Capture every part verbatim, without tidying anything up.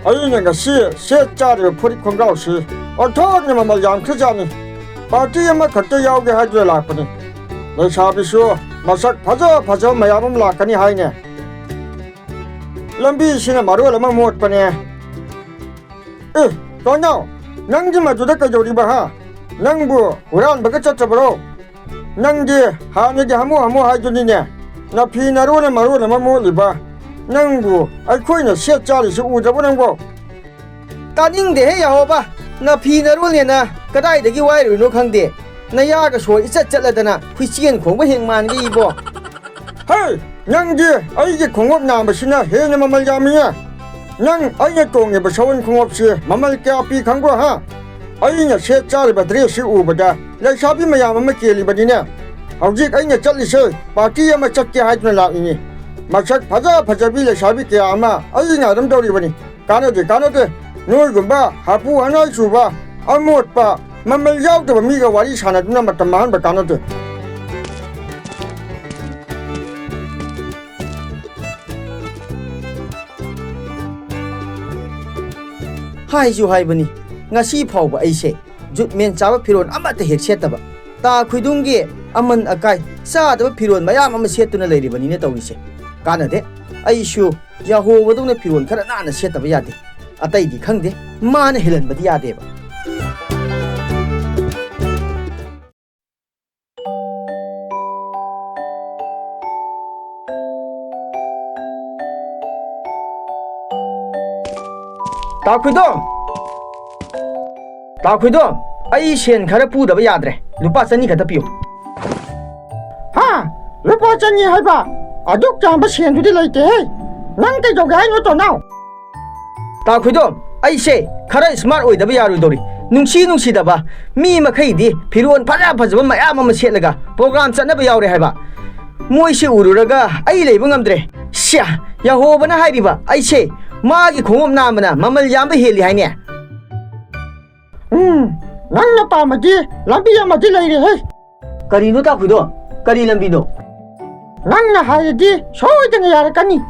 ꯑꯩꯅ ꯉꯁꯤ ꯁꯦꯠ ꯆꯥꯔꯤꯕ ꯐꯨꯔꯤꯠ ꯈꯣꯡꯒ꯭ꯔꯥꯎꯁꯤ ꯑꯣꯟꯊꯣꯛꯅ ꯃꯃꯜ ꯌꯥꯝꯈ꯭ꯔꯖꯥꯠꯅꯤ꯫ ꯄꯥꯔꯇꯤ ꯑꯃꯈꯛꯇ ꯌꯥꯎꯒꯦ ꯍꯥꯏꯗꯨꯅ ꯂꯥꯛꯄꯅꯤ꯫ ꯂꯩꯁꯥꯕꯤꯁꯨ ꯃꯁꯛ ꯐꯖ ꯐꯖꯕ ꯃꯌꯥꯝ ꯑꯃ ꯂꯥꯛꯀꯅꯤ ꯍꯥꯏꯅꯦ꯫ ꯂꯝꯕꯤꯁꯤꯅ ꯃꯔꯣꯜ ꯑꯃ ꯃꯣꯠꯄꯅꯦ꯫ ꯑꯦ, ꯇꯣꯟꯅꯥꯎ, ꯅꯪꯗꯤ ꯃꯗꯨꯗ ꯀꯩꯗꯧꯔꯤꯕ, ꯍꯥ? ꯅꯪꯕꯨ ꯍꯨꯔꯥꯟꯕꯒ ꯆꯠꯇꯕ꯭ꯔꯣ? ꯅꯪꯗꯤ ꯍꯥꯟꯅꯒꯤ ꯍꯥꯃꯨ ꯍꯥꯃꯨ ꯍꯥꯏꯗꯨꯅꯤꯅꯦ꯫ ꯅꯐꯤ ꯅꯔꯣꯟꯅ ꯃꯔꯣꯟ ꯑꯃ ꯃꯣꯠꯂꯤꯕ꯫ ꯅꯪꯕꯨ ꯑꯩꯈꯣꯏꯅ ꯁꯦꯠ ꯆꯥꯔꯤꯁꯤ ꯎꯗ꯭ꯔꯕꯣ ꯅꯪꯕꯣ? ꯇꯥꯅꯤꯡꯗꯦꯍꯦ ꯌꯥꯍꯣꯕ, ꯅꯐꯤ ꯅꯔꯣꯜꯅꯦꯅ ꯀꯗꯥꯏꯗꯒꯤ ꯋꯥꯏꯔꯨꯔꯤꯅꯣ ꯈꯪꯗꯦ꯫ ꯅꯌꯥꯒ ꯁꯣꯔ ꯏꯆꯠ ꯆꯠꯂꯗꯅ ꯍꯨꯏꯆꯦꯟ ꯈꯣꯡꯕ ꯍꯦꯛ ꯃꯥꯟꯒꯦ ꯏꯕꯣ꯫ ꯍꯦ! ꯅꯪꯗꯤ ꯑꯩꯒꯤ ꯈꯣꯡꯎꯞ ꯅꯥꯝꯃꯁꯤꯅ ꯍꯦꯟꯅ ꯃꯃꯜ ꯌꯥꯝꯃꯤꯌꯦ꯫ ꯅꯪ ꯑꯩꯅ ꯇꯣꯡꯉꯤꯕ ꯁꯎꯟ ꯈꯣꯡꯎꯞꯁꯤ ꯃꯃꯜ ꯀꯌꯥ ꯄꯤ ꯈꯪꯕ꯭ꯔꯣ, ꯍꯥ? ꯑꯩꯅ ꯁꯦꯠ ꯆꯥꯔꯤꯕ ꯗ꯭ꯔꯦꯁꯁꯤ ꯎꯕꯗ ꯂꯩꯁꯥꯕꯤ ꯃꯌꯥꯝ ꯑꯃ ꯀꯦꯜꯂꯤꯕꯅꯤꯅꯦ꯫ ꯍꯧꯖꯤꯛ ꯑꯩꯅ ꯆꯠꯂꯤꯁꯦ ꯄꯥꯔꯇꯤ ꯑꯃ ꯆꯠꯀꯦ ꯍꯥꯏꯗꯨꯅ ꯂꯥꯛꯂꯤꯅꯤ꯫ ꯃꯁꯛ ꯐꯖ ꯐꯖꯕꯤ ꯂꯩꯁꯥꯕꯤ ꯀꯌꯥ ꯑꯃ ꯑꯩ ꯉꯥꯏꯔꯝꯗꯧꯔꯤꯕꯅꯤ꯫ ꯀꯥꯟꯅꯗꯦ, ꯀꯥꯟꯅꯗꯦ꯫ ꯅꯣꯏꯒꯨꯝꯕ ꯍꯥꯄꯨ ꯍꯅꯥꯏ ꯆꯨꯕ, ꯑꯃꯣꯠꯄ, ꯃꯃꯜ ꯌꯥꯎꯗꯕ ꯃꯤꯒ ꯋꯥꯔꯤ ꯁꯥꯟꯅꯗꯨꯅ ꯃꯇꯝ ꯃꯥꯡꯍꯟꯕ ꯀꯥꯟꯅꯗꯦ꯫ ꯍꯥꯏꯁꯨ ꯍꯥꯏꯕꯅꯤ, ꯉꯁꯤ ꯐꯥꯎꯕ ꯑꯩꯁꯦ ꯖꯨꯠ ꯃꯦꯟ ꯆꯥꯕ ꯐꯤꯔꯣꯜ ꯑꯃꯠꯇ ꯍꯦꯛ ꯁꯦꯠꯇꯕ, ꯇꯥ ꯈꯨꯏꯗꯨꯝꯒꯤ ꯑꯃꯟ ꯑꯀꯥꯏ ꯆꯥꯗꯕ ꯐꯤꯔꯣꯜ ꯃꯌꯥꯝ ꯑꯃ ꯁꯦꯠꯇꯨꯅ ꯂꯩꯔꯤꯕꯅꯤꯅꯦ ꯇꯧꯔꯤꯁꯦ꯫ ꯀꯥꯟꯅꯗꯦ, ꯑꯩꯁꯨ ꯌꯥꯍꯣꯕꯗꯧꯅ ꯐꯤꯔꯣꯜ ꯈꯔ ꯅꯥꯟꯅ ꯁꯦꯠꯇꯕ ꯌꯥꯗꯦ꯫ ꯑꯇꯩꯗꯤ ꯈꯪꯗꯦ, ꯃꯥꯅ ꯍꯦꯜꯍꯟꯕꯗꯤ ꯌꯥꯗꯦꯕ꯫ ꯇꯥ ꯈꯨꯏꯗꯣꯝ! ꯇꯥ ꯈꯨꯏꯗꯣꯝ! ꯑꯩ ꯁꯦꯟ ꯈꯔ ꯄꯨꯗꯕ ꯌꯥꯗ꯭ꯔꯦ꯫ ꯂꯨꯄꯥ ꯆꯅꯤ ꯈꯛꯇ ꯄꯤꯌꯨ꯫ ꯍꯥ? ꯂꯨꯄꯥ ꯆꯅꯤ ꯍꯥꯏꯕ? ꯑꯗꯨꯛ ꯌꯥꯝꯕ ꯁꯦꯟꯗꯨꯗꯤ ꯂꯩꯇꯦꯍꯦ꯫ ꯅꯪ ꯀꯩꯗꯧꯒꯦ ꯍꯥꯏꯅꯣ, ꯇꯣꯅꯥꯎ? ꯇꯥ ꯈꯨꯏꯗꯣꯝ, ꯑꯩꯁꯦ ꯈꯔ smart ꯑꯣꯏꯗꯕ ꯌꯥꯔꯣꯏꯗꯧꯔꯤ꯫ ꯅꯨꯡꯁꯤ ꯅꯨꯡꯁꯤꯗꯕ ꯃꯤ ꯃꯈꯩꯗꯤ ꯐꯤꯔꯣꯜ ꯐꯖ ꯐꯖꯕ ꯃꯌꯥꯝ ꯑꯃ ꯁꯦꯠꯂꯒ program ꯆꯠꯅꯕ ꯌꯥꯎꯔꯦ ꯍꯥꯏꯕ꯫ ꯃꯣꯏꯁꯤ ꯎꯔꯨꯔꯒ ꯑꯩ ꯂꯩꯕ ꯉꯝꯗ꯭ꯔꯦ꯫ ꯁ꯭ꯌꯥ, ꯌꯥꯍꯣꯕꯅ ꯍꯥꯏꯔꯤꯕ ꯑꯩꯁꯦ ꯃꯥꯒꯤ ꯈꯣꯡꯎꯞ ꯅꯥꯝꯃꯅ ꯃꯃꯜ ꯌꯥꯝꯕ ꯍꯦꯜꯂꯤ ꯍꯥꯏꯅꯦ꯫ ꯎꯝ, ꯅꯪꯅ ꯄꯥꯝꯃꯗꯤ ꯂꯝꯕꯤ ꯑꯃꯗꯤ ꯂꯩꯔꯦꯍꯦ꯫ ꯀꯔꯤꯅꯣ ꯇꯥ ꯈꯨꯏꯗꯣꯝ? ꯀꯔꯤ ꯂꯝꯕꯤꯅꯣ? ꯅꯪꯅ ꯍꯥꯏꯔꯗꯤ ꯁꯣꯏꯗꯅ ꯌꯥꯔꯛꯀꯅꯤ꯫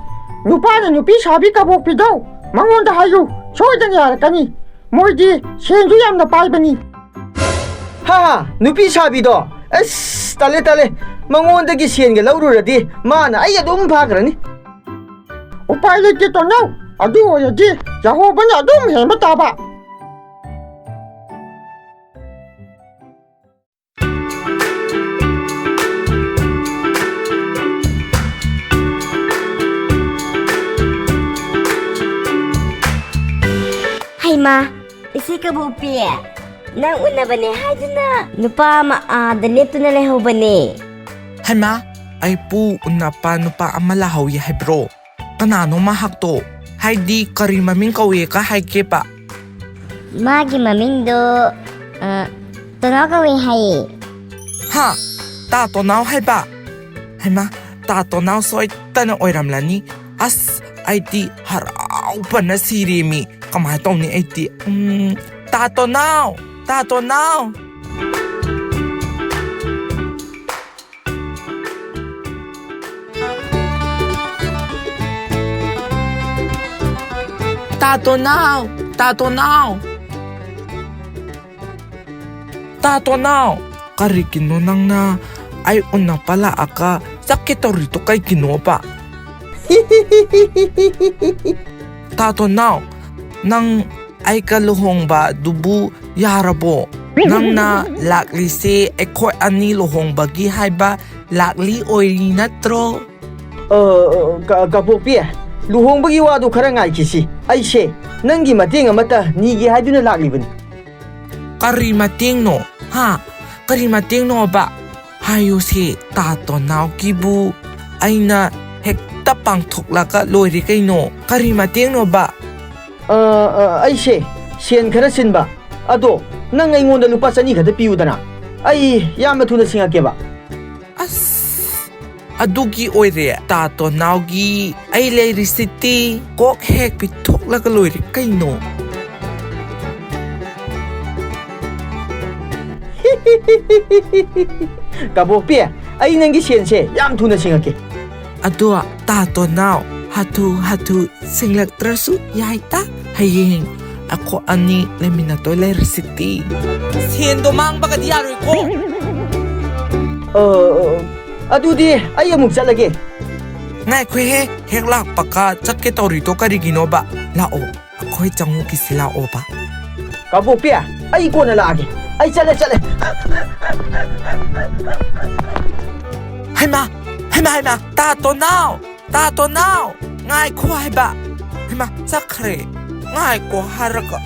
ꯅꯨꯄꯥꯅ ꯅꯨꯄꯤ ꯁꯥꯕꯤ ꯀꯕꯣꯛꯄꯤꯗꯣ ꯃꯉꯣꯟꯗ ꯍꯥꯏꯌꯨ, ꯁꯣꯏꯗꯅ ꯌꯥꯔꯛꯀꯅꯤ꯫ ꯃꯣꯏꯗꯤ ꯁꯦꯟꯁꯨ ꯌꯥꯝꯅ ꯄꯥꯏꯕꯅꯤ꯫ ꯍꯥ ꯍꯥ, ꯅꯨꯄꯤ ꯁꯥꯕꯤꯗꯣ? ꯑꯁ, ꯇꯜꯂꯦ, ꯇꯜꯂꯦ꯫ ꯃꯉꯣꯟꯗꯒꯤ ꯁꯦꯟꯒ ꯂꯧꯔꯨꯔꯗꯤ ꯃꯥꯅ ꯑꯩ ꯑꯗꯨꯝ ꯐꯥꯈ꯭ꯔꯅꯤ꯫ ꯎꯄꯥꯏ ꯂꯩꯇꯦ, ꯇꯣꯅꯥꯎ꯫ ꯑꯗꯨ ꯑꯣꯏꯔꯗꯤ ꯌꯥꯍꯣꯕꯅ ꯑꯗꯨꯝ ꯍꯦꯟꯕ ꯇꯥꯕ꯫ ꯍꯩꯃꯥ, ꯏꯆꯦ ꯀꯕꯣꯛꯄꯤ, ꯅꯪ ꯎꯅꯕꯅꯦ ꯍꯥꯏꯗꯨꯅ ꯅꯨꯄꯥ ꯑꯃ ꯑꯥꯗ ꯂꯦꯞꯇꯨꯅ ꯂꯩꯍꯧꯕꯅꯦ꯫ ꯍꯩꯃꯥ, ꯑꯩꯕꯨ ꯎꯅꯕ ꯅꯨꯄꯥ ꯑꯃ ꯂꯥꯛꯍꯧꯏ ꯍꯥꯏꯕ꯭ꯔꯣ? ꯀꯅꯥꯅꯣ ꯃꯍꯥꯛꯇꯣ? ꯍꯥꯏꯗꯤ ꯀꯔꯤ ꯃꯃꯤꯡ ꯀꯧꯏꯒ ꯍꯥꯏꯒꯦꯕ? ꯃꯥꯒꯤ ꯃꯃꯤꯡꯗꯣ, ꯑ, ꯇꯣꯅꯥꯎ ꯀꯧꯏ ꯍꯥꯏꯌꯦ꯫ ꯍꯥ? ꯇꯥ ꯇꯣꯅꯥꯎ ꯍꯥꯏꯕ? ꯍꯩꯃꯥ, ꯇꯥ ꯇꯣꯅꯥꯎ ꯁꯣꯏꯗꯅ ꯑꯣꯏꯔꯝꯂꯅꯤ꯫ ꯑꯁ, ꯑꯩꯗꯤ ꯍꯔꯥꯎꯕꯅ ꯁꯤꯔꯦꯃꯤ꯫ ꯀꯃꯥꯏ ꯇꯧꯅꯤ ꯑꯩꯗꯤ? ꯎꯝ, ꯇꯥ ꯇꯣꯅꯥꯎ! ꯇꯥ ꯇꯣꯅꯥꯎ! ꯇꯥ ꯇꯣꯅꯥꯎ! ꯇꯥ ꯇꯣꯅꯥꯎ! ꯇꯥ ꯇꯣꯅꯥꯎ! ꯀꯔꯤꯒꯤꯅꯣ ꯅꯪꯅ ꯑꯩ ꯎꯅꯕ ꯂꯥꯛꯑꯒ ꯆꯠꯀꯦ ꯇꯧꯔꯤꯗꯣ ꯀꯩꯒꯤꯅꯣꯕ? ꯇꯥ ꯇꯣꯅꯥꯎ, ꯅꯪ ꯑꯩꯒ ꯂꯨꯍꯣꯡꯕꯗꯨꯕꯨ ꯌꯥꯔꯕꯣ? ꯅꯪꯅ ꯂꯥꯛꯂꯤꯁꯦ ꯑꯩꯈꯣꯏ ꯑꯅꯤ ꯂꯨꯍꯣꯡꯕꯒꯤ ꯍꯥꯏꯕ ꯂꯥꯛꯂꯤ ꯑꯣꯏꯔꯤ ꯅꯠꯇ꯭ꯔꯣ? ꯑ, ꯀ-, ꯀꯕꯣꯛꯄꯤ, ꯂꯨꯍꯣꯡꯕꯒꯤ ꯋꯥꯗꯨ ꯈꯔ ꯉꯥꯏꯈꯤꯁꯤ꯫ ꯑꯩꯁꯦ ꯅꯪꯒꯤ ꯃꯇꯦꯡ ꯑꯃꯠꯇ ꯅꯤꯒꯦ ꯍꯥꯏꯗꯨꯅ ꯂꯥꯛꯂꯤꯕꯅꯤ꯫ ꯀꯔꯤ ꯃꯇꯦꯡꯅꯣ? ꯍꯥ? ꯀꯔꯤ ꯃꯇꯦꯡꯅꯣꯕ? ꯍꯥꯏꯌꯨꯁꯦ, ꯇꯥ ꯇꯣꯅꯥꯎꯒꯤꯕꯨ ꯑꯩꯅ ꯍꯦꯛꯇ ꯄꯥꯡꯊꯣꯛꯂꯒ ꯂꯣꯏꯔꯦ ꯀꯩꯅꯣ꯫ ꯀꯔꯤ ꯃꯇꯦꯡꯅꯣꯕ? ꯑ, ꯑ, ꯑꯩꯁꯦ ꯁꯦꯟ ꯈꯔ ꯁꯤꯟꯕ꯫ ꯑꯗꯣ ꯅꯪ ꯑꯩꯉꯣꯟꯗ ꯂꯨꯄꯥ ꯆꯅꯤ ꯈꯛꯇ ꯄꯤꯌꯨꯗꯅ꯫ ꯑꯩ ꯌꯥꯝꯅ ꯊꯨꯅ ꯁꯤꯡꯉꯛꯀꯦꯕ꯫ ꯑꯁ, ꯑꯗꯨꯒꯤ ꯑꯣꯏꯔꯦ, ꯇꯥ ꯇꯣꯅꯥꯎꯒꯤ ꯑꯩ ꯂꯩꯔꯤꯁꯤꯗꯤ꯫ ꯀꯣꯛ ꯍꯦꯛ ꯄꯤꯊꯣꯛꯂꯒ ꯂꯣꯏꯔꯦ ꯀꯩꯅꯣ꯫ ꯀꯕꯣꯛꯄꯤ, ꯑꯩ ꯅꯪꯒꯤ ꯁꯦꯟꯁꯦ ꯌꯥꯝ ꯊꯨꯅ ꯁꯤꯡꯉꯛꯀꯦ꯫ ꯑꯗꯣ ꯇꯥ ꯇꯣꯅꯥꯎ, ꯍꯥꯊꯨ ꯍꯥꯊꯨ ꯁꯤꯡꯂꯛꯇ꯭ꯔꯁꯨ ꯌꯥꯏꯗ꯫ ꯍꯌꯦꯡ ꯑꯩꯈꯣꯏ ꯑꯅꯤ ꯂꯩꯃꯤꯟꯅꯗꯣꯏ ꯂꯩꯔꯁꯤꯗꯤ꯫ ꯁꯦꯟꯗꯣ ꯃꯥꯡꯕꯒꯗꯤ ꯌꯥꯔꯣꯏꯀꯣ꯫ ꯑ, ꯑ, ꯑꯗꯨꯗꯤ ꯑꯩ ꯑꯃꯨꯛ ꯆꯠꯂꯒꯦ꯫ ꯉꯥꯏꯈꯣꯍꯦ, ꯍꯦꯛ ꯂꯥꯛꯄꯒ ꯆꯠꯀꯦ ꯇꯧꯔꯤꯗꯣ ꯀꯔꯤꯒꯤꯅꯣꯕ? ꯂꯥꯛꯑꯣ, ꯑꯩꯈꯣꯏ ꯆꯪꯉꯨꯈꯤꯁꯤ ꯂꯥꯛꯑꯣꯕ꯫ ꯀꯥꯕꯣꯛꯄꯤ, ꯑꯩ ꯀꯣꯟꯅ ꯂꯥꯛꯑꯒꯦ꯫ ꯑꯩ ꯆꯠꯂꯦ, ꯆꯠꯂꯦ꯫ ꯍꯩꯃꯥ, ꯍꯩꯃꯥ, ꯍꯩꯃꯥ, ꯇꯥ ꯇꯣꯅꯥꯎ! ꯇꯥ ꯇꯣꯅꯥꯎ! ꯉꯥꯏꯈꯣ ꯍꯥꯏꯕ! ꯍꯩꯃꯥ, ꯆꯠꯈ꯭ꯔꯦ꯫ ꯉꯥꯏꯈꯣ ꯍꯥꯏꯔꯒ꯫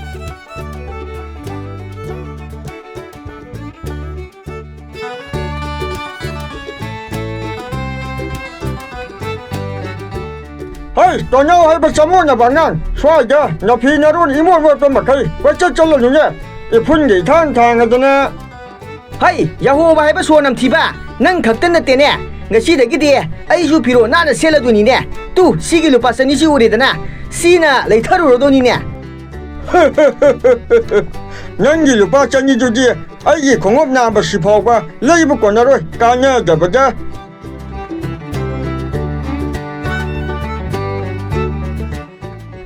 ꯍꯩ, ꯇꯣꯅꯥꯎ ꯍꯥꯏꯕ ꯆꯃꯣꯠꯅꯕ ꯑꯉꯥꯡ! ꯁ꯭ꯋꯥꯏꯗ ꯅꯐꯤ ꯅꯔꯣꯟ ꯏꯃꯣꯠ ꯃꯣꯠꯄ ꯃꯈꯩ ꯀꯣꯏꯆꯠ ꯆꯠꯂꯅꯨꯅꯦ꯫ ꯏꯐꯨꯟꯒ ꯏꯊꯥꯡ ꯊꯥꯡꯉꯗꯅ꯫ ꯍꯩ, ꯌꯥꯍꯣꯕ ꯍꯥꯏꯕ ꯁꯣꯔ ꯅꯝꯊꯤꯕ! ꯅꯪ ꯈꯛꯇ ꯅꯠꯇꯦꯅꯦ꯫ ꯉꯁꯤꯗꯒꯤꯗꯤ ꯑꯩꯁꯨ ꯐꯤꯔꯣꯜ ꯅꯥꯟꯅ ꯁꯦꯠꯂꯗꯣꯏꯅꯤꯅꯦ꯫ ꯇꯨ, ꯁꯤꯒꯤ ꯂꯨꯄꯥ ꯆꯅꯤꯁꯤ ꯎꯔꯦꯗꯅ, ꯁꯤꯅ ꯂꯩꯊꯔꯨꯔꯗꯣꯏꯅꯤꯅꯦ꯫ ꯅꯪꯒꯤ ꯂꯨꯄꯥ ꯆꯅꯤꯗꯨꯗꯤ ꯑꯩꯒꯤ ꯈꯣꯡꯎꯞ ꯅꯥꯝꯕꯁꯤ ꯐꯥꯎꯕ ꯂꯩꯕ ꯀꯣꯟꯅꯔꯣꯏ, ꯀꯥꯟꯅꯗꯕꯗ꯫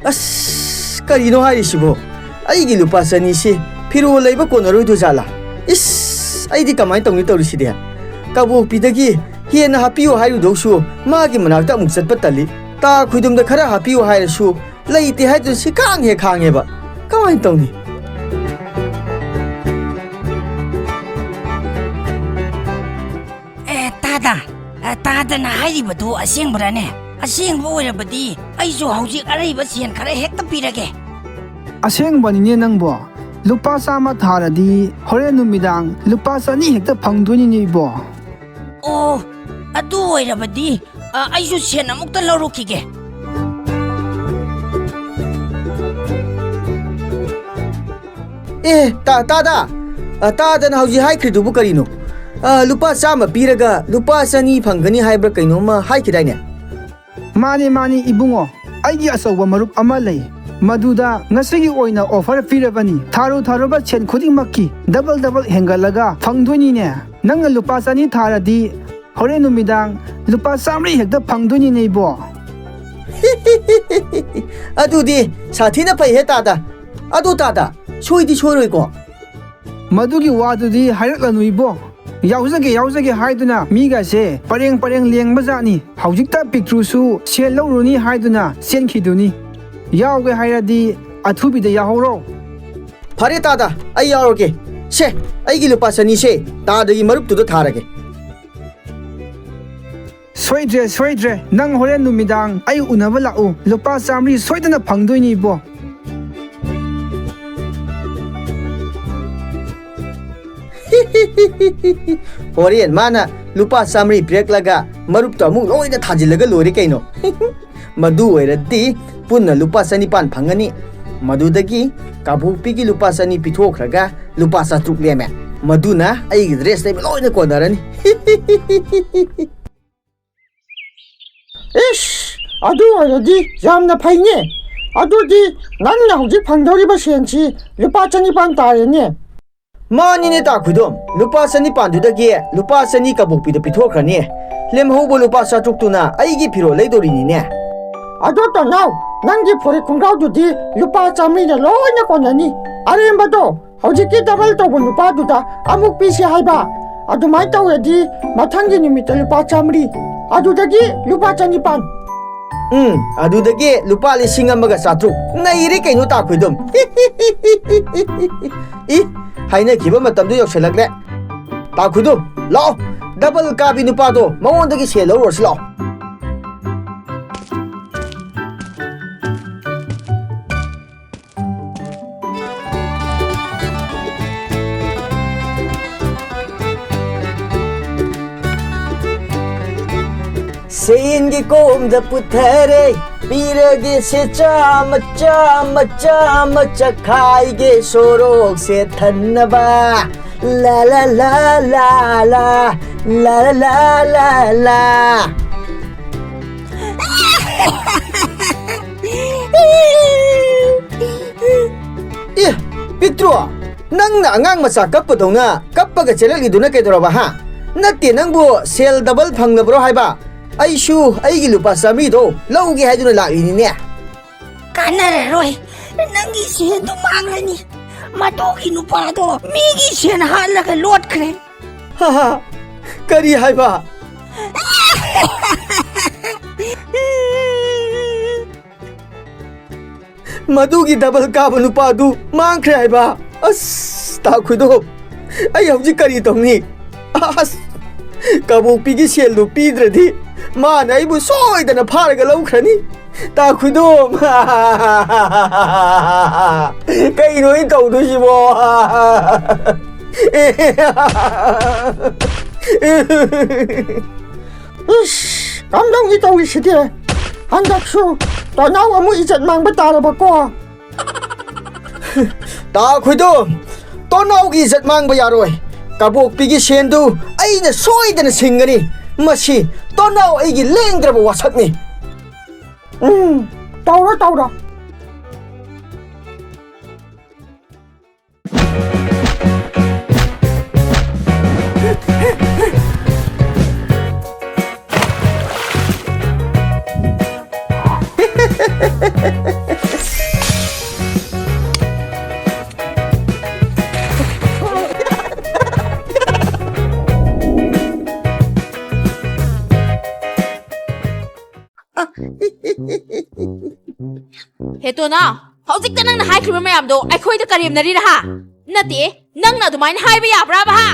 ꯑꯁ, ꯀꯔꯤꯅꯣ ꯍꯥꯏꯔꯤꯁꯤꯕꯣ? ꯑꯩꯒꯤ ꯂꯨꯄꯥ ꯆꯅꯤꯁꯤ ꯐꯤꯔꯣꯜ ꯂꯩꯕ ꯀꯣꯟꯅꯔꯣꯏꯗꯣꯏꯖꯥꯠꯂꯥ? ꯏꯁ, ꯑꯩꯗꯤ ꯀꯃꯥꯏꯅ ꯇꯧꯅꯤ ꯇꯧꯔꯤꯁꯤꯗꯤ? ꯀꯕꯣꯛꯄꯤꯗꯒꯤ ꯍꯦꯟꯅ ꯍꯥꯞꯄꯤꯌꯨ ꯍꯥꯏꯔꯨꯗꯧꯁꯨ ꯃꯥꯒꯤ ꯃꯅꯥꯛꯇ ꯑꯃꯨꯛ ꯆꯠꯄ ꯇꯜꯂꯤ꯫ ꯇꯥ ꯈꯣꯏꯗꯨꯝꯗ ꯈꯔ ꯍꯥꯞꯄꯤꯌꯨ ꯍꯥꯏꯔꯁꯨ ꯂꯩꯇꯦ ꯍꯥꯏꯗꯨꯅ ꯁꯤ ꯈꯥꯡ ꯍꯦꯛ ꯈꯥꯡꯉꯦꯕ꯫ ꯀꯃꯥꯏꯅ ꯇꯧꯅꯤ? ꯑꯦ, ꯇꯥꯗ, ꯑꯦ, ꯇꯥꯗꯅ ꯍꯥꯏꯔꯤꯕꯗꯨ ꯑꯁꯦꯡꯕꯔꯅꯦ? ꯑꯁꯦꯡꯕ ꯑꯣꯏꯔꯕꯗꯤ ꯑꯩꯁꯨ ꯍꯧꯖꯤꯛ ꯑꯔꯩꯕ ꯁꯦꯟ ꯈꯔ ꯍꯦꯛꯇ ꯄꯤꯔꯒꯦ꯫ ꯑꯁꯦꯡꯕꯅꯤꯅꯦ ꯅꯪꯕꯣ꯫ ꯂꯨꯄꯥ ꯆꯥꯝꯃ ꯊꯥꯔꯗꯤ ꯍꯣꯔꯦꯟ ꯅꯨꯃꯤꯗꯥꯡ ꯂꯨꯄꯥ ꯆꯅꯤ ꯍꯦꯛꯇ ꯐꯪꯗꯣꯏꯅꯤꯅꯦ ꯏꯕꯣ꯫ ꯑꯣ, ꯑꯗꯨ ꯑꯣꯏꯔꯕꯗꯤ, ꯑ, ꯑꯩꯁꯨ ꯁꯦꯟ ꯑꯃꯨꯛꯇ ꯂꯧꯔꯨꯈꯤꯒꯦ꯫ ꯑꯦ, ꯇꯥ-, ꯇꯥꯗ! ꯑ, ꯇꯥꯗꯅ ꯍꯧꯖꯤꯛ ꯍꯥꯏꯈ꯭ꯔꯤꯗꯨꯕꯨ ꯀꯔꯤꯅꯣ? ꯑ, ꯂꯨꯄꯥ ꯆꯥꯝꯃ ꯄꯤꯔꯒ ꯂꯨꯄꯥ ꯆꯅꯤ ꯐꯪꯒꯅꯤ ꯍꯥꯏꯕ꯭ꯔꯥ ꯀꯩꯅꯣꯝꯃ ꯍꯥꯏꯈꯤꯗꯥꯏꯅꯦ? ꯃꯥꯅꯦ, ꯃꯥꯅꯦ, ꯏꯕꯨꯡꯉꯣ꯫ ꯑꯩꯒꯤ ꯑꯆꯧꯕ ꯃꯔꯨꯞ ꯑꯃ ꯂꯩ꯫ ꯃꯗꯨꯗ ꯉꯁꯤꯒꯤ ꯑꯣꯏꯅ offer ꯄꯤꯔꯕꯅꯤ꯫ ꯊꯥꯔꯨ ꯊꯥꯔꯨꯕ ꯁꯦꯟ ꯈꯨꯗꯤꯡꯃꯛꯀꯤ double double ꯍꯦꯟꯒꯠꯂꯒ ꯐꯪꯗꯣꯏꯅꯤꯅꯦ꯫ ꯅꯪꯅ ꯂꯨꯄꯥ ꯆꯅꯤ ꯊꯥꯔꯗꯤ ꯍꯣꯔꯦꯟ ꯅꯨꯃꯤꯗꯥꯡ ꯂꯨꯄꯥ ꯆꯥꯝꯃꯔꯤ ꯍꯦꯛꯇ ꯐꯪꯗꯣꯏꯅꯤꯅꯦ ꯏꯕꯣ꯫ ꯑꯗꯨꯗꯤ ꯁꯥꯊꯤꯅ ꯐꯩꯍꯦ ꯇꯥꯗ꯫ ꯑꯗꯣ ꯇꯥꯗ, ꯁꯣꯏꯗꯤ ꯁꯣꯏꯔꯣꯏꯀꯣ? ꯃꯗꯨꯒꯤ ꯋꯥꯗꯨꯗꯤ ꯍꯥꯏꯔꯛꯂꯅꯨ ꯏꯕꯣ꯫ ꯌꯥꯎꯖꯒꯦ, ꯌꯥꯎꯖꯒꯦ ꯍꯥꯏꯗꯨꯅ ꯃꯤꯒꯁꯦ ꯄꯔꯦꯡ ꯄꯔꯦꯡ ꯂꯦꯡꯕꯖꯥꯠꯅꯤ꯫ ꯍꯧꯖꯤꯛꯇ ꯄꯤꯛꯇ꯭ꯔꯨꯁꯨ ꯁꯦꯜ ꯂꯧꯔꯨꯅꯤ ꯍꯥꯏꯗꯨꯅ ꯆꯦꯟꯈꯤꯗꯨꯅꯤ꯫ ꯌꯥꯎꯒꯦ ꯍꯥꯏꯔꯗꯤ ꯑꯊꯨꯕꯤꯗ ꯌꯥꯎꯍꯧꯔꯣ꯫ ꯐꯔꯦ ꯇꯥꯗ, ꯑꯩ ꯌꯥꯎꯔꯒꯦ꯫ ꯁꯦ, ꯑꯩꯒꯤ ꯂꯨꯄꯥ ꯆꯅꯤꯁꯦ ꯇꯥꯗꯒꯤ ꯃꯔꯨꯞꯇꯨꯗ ꯊꯥꯔꯒꯦ꯫ ꯁꯣꯏꯗ꯭ꯔꯦ, ꯁꯣꯏꯗ꯭ꯔꯦ꯫ ꯅꯪ ꯍꯣꯔꯦꯟ ꯅꯨꯃꯤꯗꯥꯡ ꯑꯩ ꯎꯅꯕ ꯂꯥꯛꯎ꯫ ꯂꯨꯄꯥ ꯆꯥꯃꯔꯤ ꯁꯣꯏꯗꯅ ꯐꯪꯗꯣꯏꯅꯤ ꯏꯕꯣ꯫ ꯍꯣꯔꯦꯟ ꯃꯥꯅ ꯂꯨꯄꯥ ꯆꯥꯃꯔꯤ ꯄꯤꯔꯛꯂꯒ ꯃꯔꯨꯞꯇꯣ ꯑꯃꯨꯛ ꯂꯣꯏꯅ ꯊꯥꯖꯤꯜꯂꯒ ꯂꯣꯏꯔꯦ ꯀꯩꯅꯣ꯫ ꯃꯗꯨ ꯑꯣꯏꯔꯗꯤ ꯄꯨꯟꯅ ꯂꯨꯄꯥ ꯆꯅꯤꯄꯥꯟ ꯐꯪꯒꯅꯤ꯫ ꯃꯗꯨꯗꯒꯤ ꯀꯥꯕꯣꯛꯄꯤꯒꯤ ꯂꯨꯄꯥ ꯆꯅꯤ ꯄꯤꯊꯣꯛꯈ꯭ꯔꯒ ꯂꯨꯄꯥ ꯆꯥꯇ꯭ꯔꯨꯛ ꯂꯦꯝꯃꯦ꯫ ꯃꯗꯨꯅ ꯑꯩꯒꯤ ꯗ꯭ꯔꯦꯁ ꯂꯩꯕ ꯂꯣꯏꯅ ꯀꯣꯟꯅꯔꯅꯤ꯫ ꯏꯁ, ꯑꯗꯨ ꯑꯣꯏꯔꯗꯤ ꯌꯥꯝꯅ ꯐꯩꯅꯦ꯫ ꯑꯗꯨꯗꯤ ꯅꯪꯅ ꯍꯧꯖꯤꯛ ꯐꯪꯗꯧꯔꯤꯕ ꯁꯦꯟꯁꯤ ꯂꯨꯄꯥ ꯆꯅꯤꯄꯥꯟ ꯇꯥꯔꯦꯅꯦ꯫ ꯃꯥꯅꯤꯅꯦ ꯇꯥ ꯈꯨꯗꯣꯝ, ꯂꯨꯄꯥ ꯆꯅꯤꯄꯥꯟꯗꯨꯗꯒꯤ ꯂꯨꯄꯥ ꯆꯅꯤ ꯀꯕꯣꯛꯄꯤꯗ ꯄꯤꯊꯣꯛꯈ꯭ꯔꯅꯤ꯫ ꯂꯦꯝꯍꯧꯕ ꯂꯨꯄꯥ ꯆꯥꯇ꯭ꯔꯨꯛꯇꯨꯅ ꯑꯩꯒꯤ ꯐꯤꯔꯣꯜ ꯂꯩꯗꯣꯔꯤꯅꯤꯅꯦ꯫ ꯑꯗꯣ ꯇꯅꯥꯎ, ꯅꯪꯒꯤ ꯐꯨꯔꯤꯠ ꯈꯣꯡꯒ꯭ꯔꯥꯎꯗꯨꯗꯤ ꯂꯨꯄꯥ ꯆꯥꯃꯔꯤꯅ ꯂꯣꯏꯅ ꯀꯣꯟꯅꯅꯤ꯫ ꯑꯔꯦꯝꯕꯗꯣ ꯍꯧꯖꯤꯛꯀꯤ ꯗꯕꯜ ꯇꯧꯕ ꯅꯨꯄꯥꯗꯨꯗ ꯑꯃꯨꯛ ꯄꯤꯁꯤ ꯍꯥꯏꯕ꯫ ꯑꯗꯨꯃꯥꯏꯅ ꯇꯧꯔꯗꯤ ꯃꯊꯪꯒꯤ ꯅꯨꯃꯤꯠꯇ ꯂꯨꯄꯥ ꯆꯥꯃꯔꯤ, ꯑꯗꯨꯗꯒꯤ ꯂꯨꯄꯥ ꯆꯅꯤꯄꯥꯟ꯫ ꯎꯝ, ꯑꯗꯨꯗꯒꯤ ꯂꯨꯄꯥ ꯂꯤꯁꯤꯡ ꯑꯃꯒ ꯆꯥꯇ꯭ꯔꯨꯛ꯫ ꯅꯩꯔꯦ ꯀꯩꯅꯣ ꯇꯥ ꯈꯨꯗꯣꯝ꯫ ꯏ, ꯍꯥꯏꯅꯈꯤꯕ ꯃꯇꯝꯗꯨ ꯌꯧꯁꯤꯜꯂꯛꯂꯦ꯫ ꯇꯥ ꯈꯨꯗꯣꯝ, ꯂꯥꯛꯑꯣ, ꯗꯕꯜ ꯀꯥꯕꯤ ꯅꯨꯄꯥꯗꯣ ꯃꯉꯣꯟꯗꯒꯤ ꯁꯦꯜ ꯂꯧꯔꯨꯔꯁꯤ ꯂꯥꯛꯑꯣ꯫ ꯁꯦꯟꯒꯤ ꯀꯣꯝꯗ ꯄꯨꯊꯔꯦ, ꯄꯤꯔꯒꯦ ꯁꯦ ꯆꯥꯝꯃ, ꯆꯥꯝꯃ, ꯆꯥꯝꯃ, ꯆꯈꯥꯏꯒꯦ ꯁꯣꯔꯣꯛꯁꯦ ꯊꯟꯅꯕ꯫ ꯂꯥ ꯂꯥ ꯂꯥ ꯂꯥ ꯂꯥ, ꯂꯥ ꯂꯥ ꯂꯥ ꯂꯥ ꯂꯥ꯫ ꯑꯦ, ꯄꯤꯛꯇ꯭ꯔꯨ, ꯅꯪꯅ ꯑꯉꯥꯡ ꯃꯆꯥ ꯀꯞꯄꯗꯧꯅ ꯀꯞꯄꯒ ꯆꯦꯜꯂꯛꯂꯤꯗꯨꯅ ꯀꯩꯗꯧꯔꯕ, ꯍꯥ? ꯅꯠꯇꯦ, ꯅꯪꯕꯨ ꯁꯦꯜ ꯗꯕꯜ ꯐꯪꯂꯕ꯭ꯔꯣ ꯍꯥꯏꯕ? ꯑꯩꯁꯨ ꯑꯩꯒꯤ ꯂꯨꯄꯥ ꯆꯥꯃꯔꯤꯗꯣ ꯂꯧꯒꯦ ꯍꯥꯏꯗꯨꯅ ꯂꯥꯛꯂꯤꯅꯤꯅꯦ꯫ ꯀꯥꯟꯅꯔꯔꯣꯏ꯫ ꯅꯪꯒꯤ ꯁꯦꯟꯗꯨ ꯃꯥꯡꯂꯅꯤ꯫ ꯃꯗꯨꯒꯤ ꯅꯨꯄꯥꯗꯣ ꯃꯤꯒꯤ ꯁꯦꯟ ꯍꯥꯠꯂꯒ ꯂꯣꯠꯈ꯭ꯔꯦ꯫ ꯍꯥ ꯍꯥ, ꯀꯔꯤ ꯍꯥꯏꯕ? ꯃꯗꯨꯒꯤ ꯗꯕꯜ ꯀꯥꯕ ꯅꯨꯄꯥꯗꯨ ꯃꯥꯡꯈ꯭ꯔꯦ ꯍꯥꯏꯕ? ꯑꯁ, ꯇꯥ ꯈꯨꯗꯣ, ꯑꯩ ꯍꯧꯖꯤꯛ ꯀꯔꯤ ꯇꯧꯅꯤ? ꯑꯁ, ꯀꯕꯣꯛꯄꯤꯒꯤ ꯁꯦꯜꯗꯨ ꯄꯤꯗ꯭ꯔꯗꯤ ꯃꯥꯅ ꯑꯩꯕꯨ ꯁꯣꯏꯗꯅ ꯐꯥꯔꯒ ꯂꯧꯈ꯭ꯔꯅꯤ꯫ ꯇꯥ ꯈꯨꯗꯣ, ꯀꯩꯅꯣ ꯑꯩ ꯇꯧꯗꯣꯏꯁꯤꯕꯣ? ꯏꯁ, ꯀꯝꯗꯧꯅꯤ ꯇꯧꯔꯤꯁꯤꯗꯤ? ꯍꯟꯗꯛꯁꯨ ꯇꯣꯅꯥꯎ ꯑꯃꯨꯛ ꯏꯖꯠ ꯃꯥꯡꯕ ꯇꯥꯔꯕꯀꯣ? ꯇꯥ ꯈꯨꯏꯗꯣ, ꯇꯣꯅꯥꯎꯒꯤ ꯏꯖꯠ ꯃꯥꯡꯕ ꯌꯥꯔꯣꯏ꯫ ꯀꯕꯣꯛꯄꯤꯒꯤ ꯁꯦꯟꯗꯨ ꯑꯩꯅ ꯁꯣꯏꯗꯅ ꯁꯤꯡꯒꯅꯤ꯫ ꯃꯁꯤ ꯇꯣꯅꯥꯎ ꯑꯩꯒꯤ ꯂꯦꯡꯗ꯭ꯔꯕ ꯋꯥꯁꯛꯅꯤ꯫ ꯎꯝ, ꯇꯧꯔꯣ, ꯇꯧꯔꯣ꯫ ꯍꯦ ꯇꯣꯅꯥꯎ, ꯍꯧꯖꯤꯛꯇ ꯅꯪꯅ ꯍꯥꯏꯈ꯭ꯔꯤꯕ ꯃꯌꯥꯝꯗꯣ ꯑꯩꯈꯣꯏꯗ ꯀꯔꯦꯝꯅꯔꯤꯔꯥ ꯍꯥ? ꯅꯠꯇꯦ, ꯅꯪꯅ ꯑꯗꯨꯃꯥꯏꯅ ꯍꯥꯏꯕ ꯌꯥꯕ꯭ꯔꯥꯕ ꯍꯥ?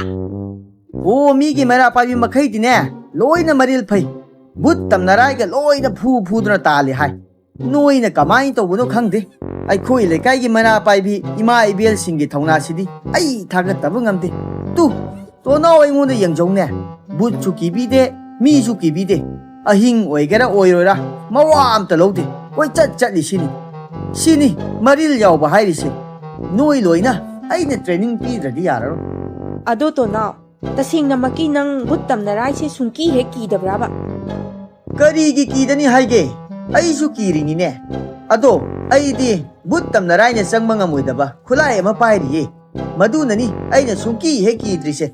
ꯑꯣ, ꯃꯤꯒꯤ ꯃꯩꯔꯥ ꯄꯥꯏꯕꯤ ꯃꯈꯩꯗꯤꯅꯦ, ꯂꯣꯏꯅ ꯃꯔꯤꯜ ꯐꯩ꯫ ꯕꯨꯠ ꯇꯝꯅꯔꯥꯏꯒ ꯂꯣꯏꯅ ꯐꯨ ꯐꯨꯗꯨꯅ ꯇꯥꯜꯂꯤ ꯍꯥꯏ꯫ ꯅꯣꯏꯅ ꯀꯃꯥꯏꯅ ꯇꯧꯕꯅꯣ ꯈꯪꯗꯦ꯫ ꯑꯩꯈꯣꯏ ꯂꯩꯀꯥꯏꯒꯤ ꯃꯩꯔꯥ ꯄꯥꯏꯕꯤ ꯏꯃꯥ ꯏꯕꯦꯜꯁꯤꯡꯒꯤ ꯊꯧꯅꯥꯁꯤꯗꯤ ꯑꯩ ꯊꯥꯒꯠꯇꯕ ꯉꯝꯗꯦ꯫ ꯇꯨ, ꯇꯣꯅꯥꯎ ꯑꯩꯉꯣꯟꯗ ꯌꯦꯡꯖꯧꯅꯦ꯫ ꯕꯨꯠꯁꯨ ꯀꯤꯕꯤꯗꯦ, ꯃꯤꯁꯨ ꯀꯤꯕꯤꯗꯦ꯫ ꯑꯍꯤꯡ ꯑꯣꯏꯒꯦꯔꯥ ꯑꯣꯏꯔꯣꯏꯔꯥ ꯃꯋꯥ ꯑꯝꯇ ꯂꯧꯗꯦ꯫ ꯀꯣꯏꯆꯠ ꯆꯠꯂꯤ ꯁꯤꯅꯤ꯫ ꯁꯤꯅꯤ ꯃꯔꯤꯜ ꯌꯥꯎꯕ ꯍꯥꯏꯔꯤꯁꯦ꯫ ꯅꯣꯏ ꯂꯣꯏꯅ ꯑꯩꯅ training ꯄꯤꯗ꯭ꯔꯗꯤ ꯌꯥꯔꯔꯣꯏ꯫ ꯑꯗꯣ ꯇꯣꯅꯥꯎ, ꯇꯁꯦꯡꯅꯃꯛꯀꯤ ꯅꯪ ꯕꯨꯠ ꯇꯝꯅꯔꯥꯏꯁꯦ ꯁꯨꯡꯀꯤ ꯍꯦꯛ ꯀꯤꯗꯕ꯭ꯔꯥꯕ? ꯀꯔꯤꯒꯤ ꯀꯤꯗꯅꯤ ꯍꯥꯏꯒꯦ? ꯑꯩꯁꯨ ꯀꯤꯔꯤꯅꯤꯅꯦ꯫ ꯑꯗꯣ ꯑꯩꯗꯤ ꯕꯨꯠ ꯇꯝꯅꯔꯥꯏꯅ ꯆꯪꯕ ꯉꯝꯃꯣꯏꯗꯕ ꯈꯨꯠꯂꯥꯏ ꯑꯃ ꯄꯥꯏꯔꯤꯌꯦ꯫ ꯃꯗꯨꯅꯅꯤ ꯑꯩꯅ ꯁꯨꯡꯀꯤ ꯍꯦꯛ ꯀꯤꯗ꯭ꯔꯤꯁꯦ꯫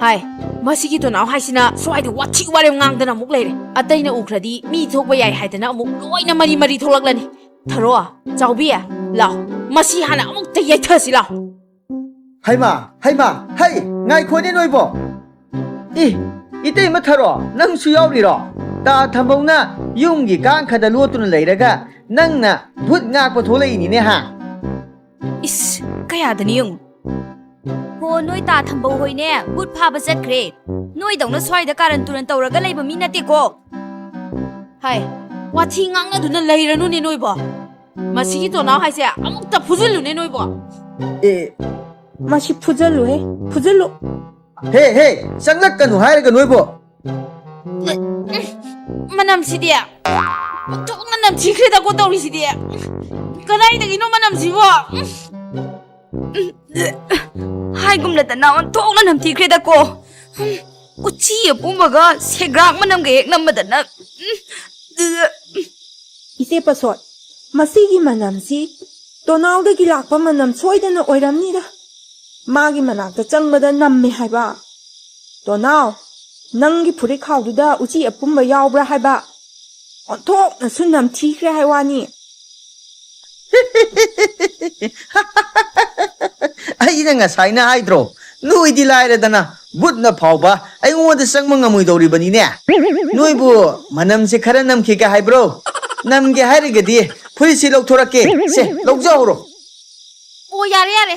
ꯍꯥꯏ, ꯃꯁꯤꯒꯤ ꯇꯣꯅꯥꯎ ꯍꯥꯏꯁꯤꯅ ꯁ꯭ꯋꯥꯏꯗ ꯋꯥꯊꯤ ꯋꯥꯔꯦꯝ ꯉꯥꯡꯗꯅ ꯑꯃꯨꯛ ꯂꯩꯔꯦ꯫ ꯑꯇꯩꯅ ꯎꯈ꯭ꯔꯗꯤ ꯃꯤ ꯊꯣꯛꯄ ꯌꯥꯏ ꯍꯥꯏꯗꯅ ꯑꯃꯨꯛ ꯂꯣꯏꯅ ꯃꯔꯤ ꯃꯔꯤ ꯊꯣꯛꯂꯛꯂꯅꯤ꯫ ꯊꯔꯣ, ꯆꯥꯎꯕꯤ, ꯂꯥꯎ, ꯃꯁꯤ ꯍꯥꯟꯅ ꯑꯃꯨꯛꯇ ꯌꯩꯊꯁꯤ ꯂꯥꯎ꯫ ꯍꯩꯃꯥ, ꯍꯩꯃꯥ, ꯍꯩ, ꯉꯥꯏꯈꯣꯅꯦ ꯅꯣꯏꯕꯣ꯫ ꯏ, ꯏꯇꯩꯃ ꯊꯔꯣ, ꯅꯪꯁꯨ ꯌꯥꯎꯔꯤꯔꯣ? ꯇꯥ ꯊꯝꯕꯧꯅ ꯌꯨꯝꯒꯤ ꯀꯥꯡꯈꯗ ꯂꯣꯠꯇꯨꯅ ꯂꯩꯔꯒ ꯅꯪꯅ ꯚꯨꯠ ꯉꯥꯛꯄ ꯊꯣꯛꯂꯛꯏꯅꯤꯅꯦ ꯍꯥ? ꯏꯁ, ꯀꯌꯥꯗꯅꯤ ꯌꯦꯡꯉꯨ꯫ ꯍꯣ, ꯅꯣꯏ ꯇꯥ ꯊꯝꯕꯧ ꯍꯣꯏꯅꯦ, ꯚꯨꯠ ꯐꯥꯕ ꯆꯠꯈ꯭ꯔꯦ꯫ ꯅꯣꯏꯗꯧꯅ ꯁ꯭ꯋꯥꯏꯗ ꯀꯥꯔꯟ ꯇꯨꯔꯟ ꯇꯧꯔꯒ ꯂꯩꯕ ꯃꯤ ꯅꯠꯇꯦꯀꯣ꯫ ꯍꯥꯏ, ꯋꯥꯊꯤ ꯉꯥꯡꯅꯗꯨꯅ ꯂꯩꯔꯅꯨꯅꯦ ꯅꯣꯏꯕꯣ꯫ ꯃꯁꯤꯒꯤ ꯇꯣꯅꯥꯎ ꯍꯥꯏꯁꯦ ꯑꯃꯨꯛꯇ ꯐꯨꯖꯤꯜꯂꯨꯅꯦ ꯅꯣꯏꯕꯣ꯫ ꯑꯦ, ꯃꯁꯤ ꯐꯨꯖꯜꯂꯨꯍꯦ, ꯐꯨꯖꯜꯂꯨ꯫ ꯍꯦ, ꯍꯦ, ꯆꯪꯂꯛꯀꯅꯨ ꯍꯥꯏꯔꯒ ꯅꯣꯏꯕꯣ꯫ ꯃꯅꯝꯁꯤꯗꯤ, ꯑꯣꯟꯊꯣꯛꯅ ꯅꯝꯊꯤꯈ꯭ꯔꯦꯗꯀꯣ ꯇꯧꯔꯤꯁꯤꯗꯤ꯫ ꯀꯗꯥꯏꯗꯒꯤꯅꯣ ꯃꯅꯝꯁꯤꯕꯣ? ꯍꯥꯏꯒꯨꯝꯅꯗꯅ ꯑꯣꯟꯊꯣꯛꯅ ꯅꯝꯊꯤꯈ꯭ꯔꯦꯗꯀꯣ꯫ ꯎꯆꯤ ꯑꯄꯨꯝꯕꯒ ꯁꯦꯒ꯭ꯔꯥꯛ ꯃꯅꯝꯒ ꯍꯦꯛ ꯅꯝꯃꯗꯅ꯫ ꯏꯆꯦ ꯄꯁꯣꯠ, ꯃꯁꯤꯒꯤ ꯃꯅꯝꯁꯤ ꯇꯣꯅꯥꯎꯗꯒꯤ ꯂꯥꯛꯄ ꯃꯅꯝ ꯁꯣꯏꯗꯅ ꯑꯣꯏꯔꯝꯅꯤꯗ꯫ ꯃꯥꯒꯤ ꯃꯅꯥꯛꯇ ꯆꯪꯕꯗ ꯅꯝꯃꯦ ꯍꯥꯏꯕ꯫ ꯇꯣꯅꯥꯎ, ꯅꯪꯒꯤ ꯐꯨꯔꯤꯠ ꯈꯥꯎꯗꯨꯗ ꯎꯆꯤ ꯑꯄꯨꯝꯕ ꯌꯥꯎꯕ꯭ꯔꯥ ꯍꯥꯏꯕ? ꯑꯣꯟꯊꯣꯛꯅꯁꯨ ꯅꯝꯊꯤꯈ꯭ꯔꯦ ꯍꯥꯏ ꯋꯥꯅꯤ꯫ ꯑꯩꯅ ꯉꯁꯥꯏꯅ ꯍꯥꯏꯗ꯭ꯔꯣ, ꯅꯣꯏꯗꯤ ꯂꯥꯏꯔꯗꯅ ꯕꯨꯠꯅ ꯐꯥꯎꯕ ꯑꯩꯉꯣꯟꯗ ꯆꯪꯕ ꯉꯝꯃꯣꯏꯗꯧꯔꯤꯕꯅꯤꯅꯦ꯫ ꯅꯣꯏꯕꯨ ꯃꯅꯝꯁꯦ ꯈꯔ ꯅꯝꯈꯤꯒꯦ ꯍꯥꯏꯕ꯭ꯔꯣ? ꯅꯝꯒꯦ ꯍꯥꯏꯔꯒꯗꯤ ꯐꯨꯔꯤꯠꯁꯤ ꯂꯧꯊꯣꯔꯛꯀꯦ꯫ ꯁꯦ, ꯂꯧꯖꯍꯧꯔꯣ꯫ ꯑꯣ, ꯌꯥꯔꯦ, ꯌꯥꯔꯦ꯫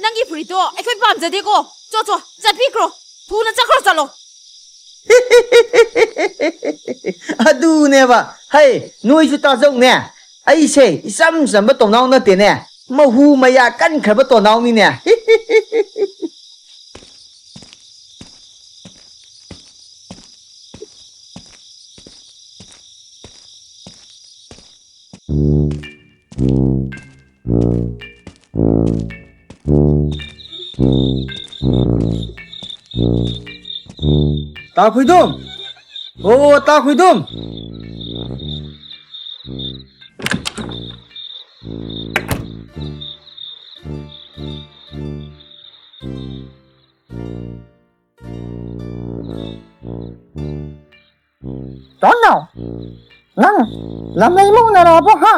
ꯅꯪꯒꯤ ꯐꯨꯔꯤꯠꯇꯣ ꯑꯩꯈꯣꯏ ꯄꯥꯝꯖꯗꯦꯀꯣ꯫ ꯆꯣ, ꯆꯣ, ꯆꯠꯄꯤꯈ꯭ꯔꯣ꯫ ꯊꯨꯅ ꯆꯠꯈ꯭ꯔꯣ, ꯆꯠꯂꯣ꯫ ꯑꯗꯨꯅꯦꯕ꯫ ꯍꯩ, ꯅꯣꯏꯁꯨ ꯇꯥꯖꯧꯅꯦ꯫ ꯑꯩꯁꯦ ꯏꯆꯝ ꯆꯝꯕ ꯇꯣꯅꯥꯎ ꯅꯠꯇꯦꯅꯦ꯫ ꯃꯍꯨ ꯃꯌꯥ ꯀꯟꯈ꯭ꯔꯕ ꯇꯣꯅꯥꯎꯅꯤꯅꯦ꯫ ꯇꯥ ꯈꯨꯏꯗꯨꯝ! ꯑꯣ, ꯇꯥ ꯈꯨꯏꯗꯨꯝ! ꯇꯣꯟꯅꯥꯎ, ꯅꯪ ꯂꯝꯂꯩꯃ ꯎꯅꯔꯛꯑꯕꯣ, ꯍꯥ?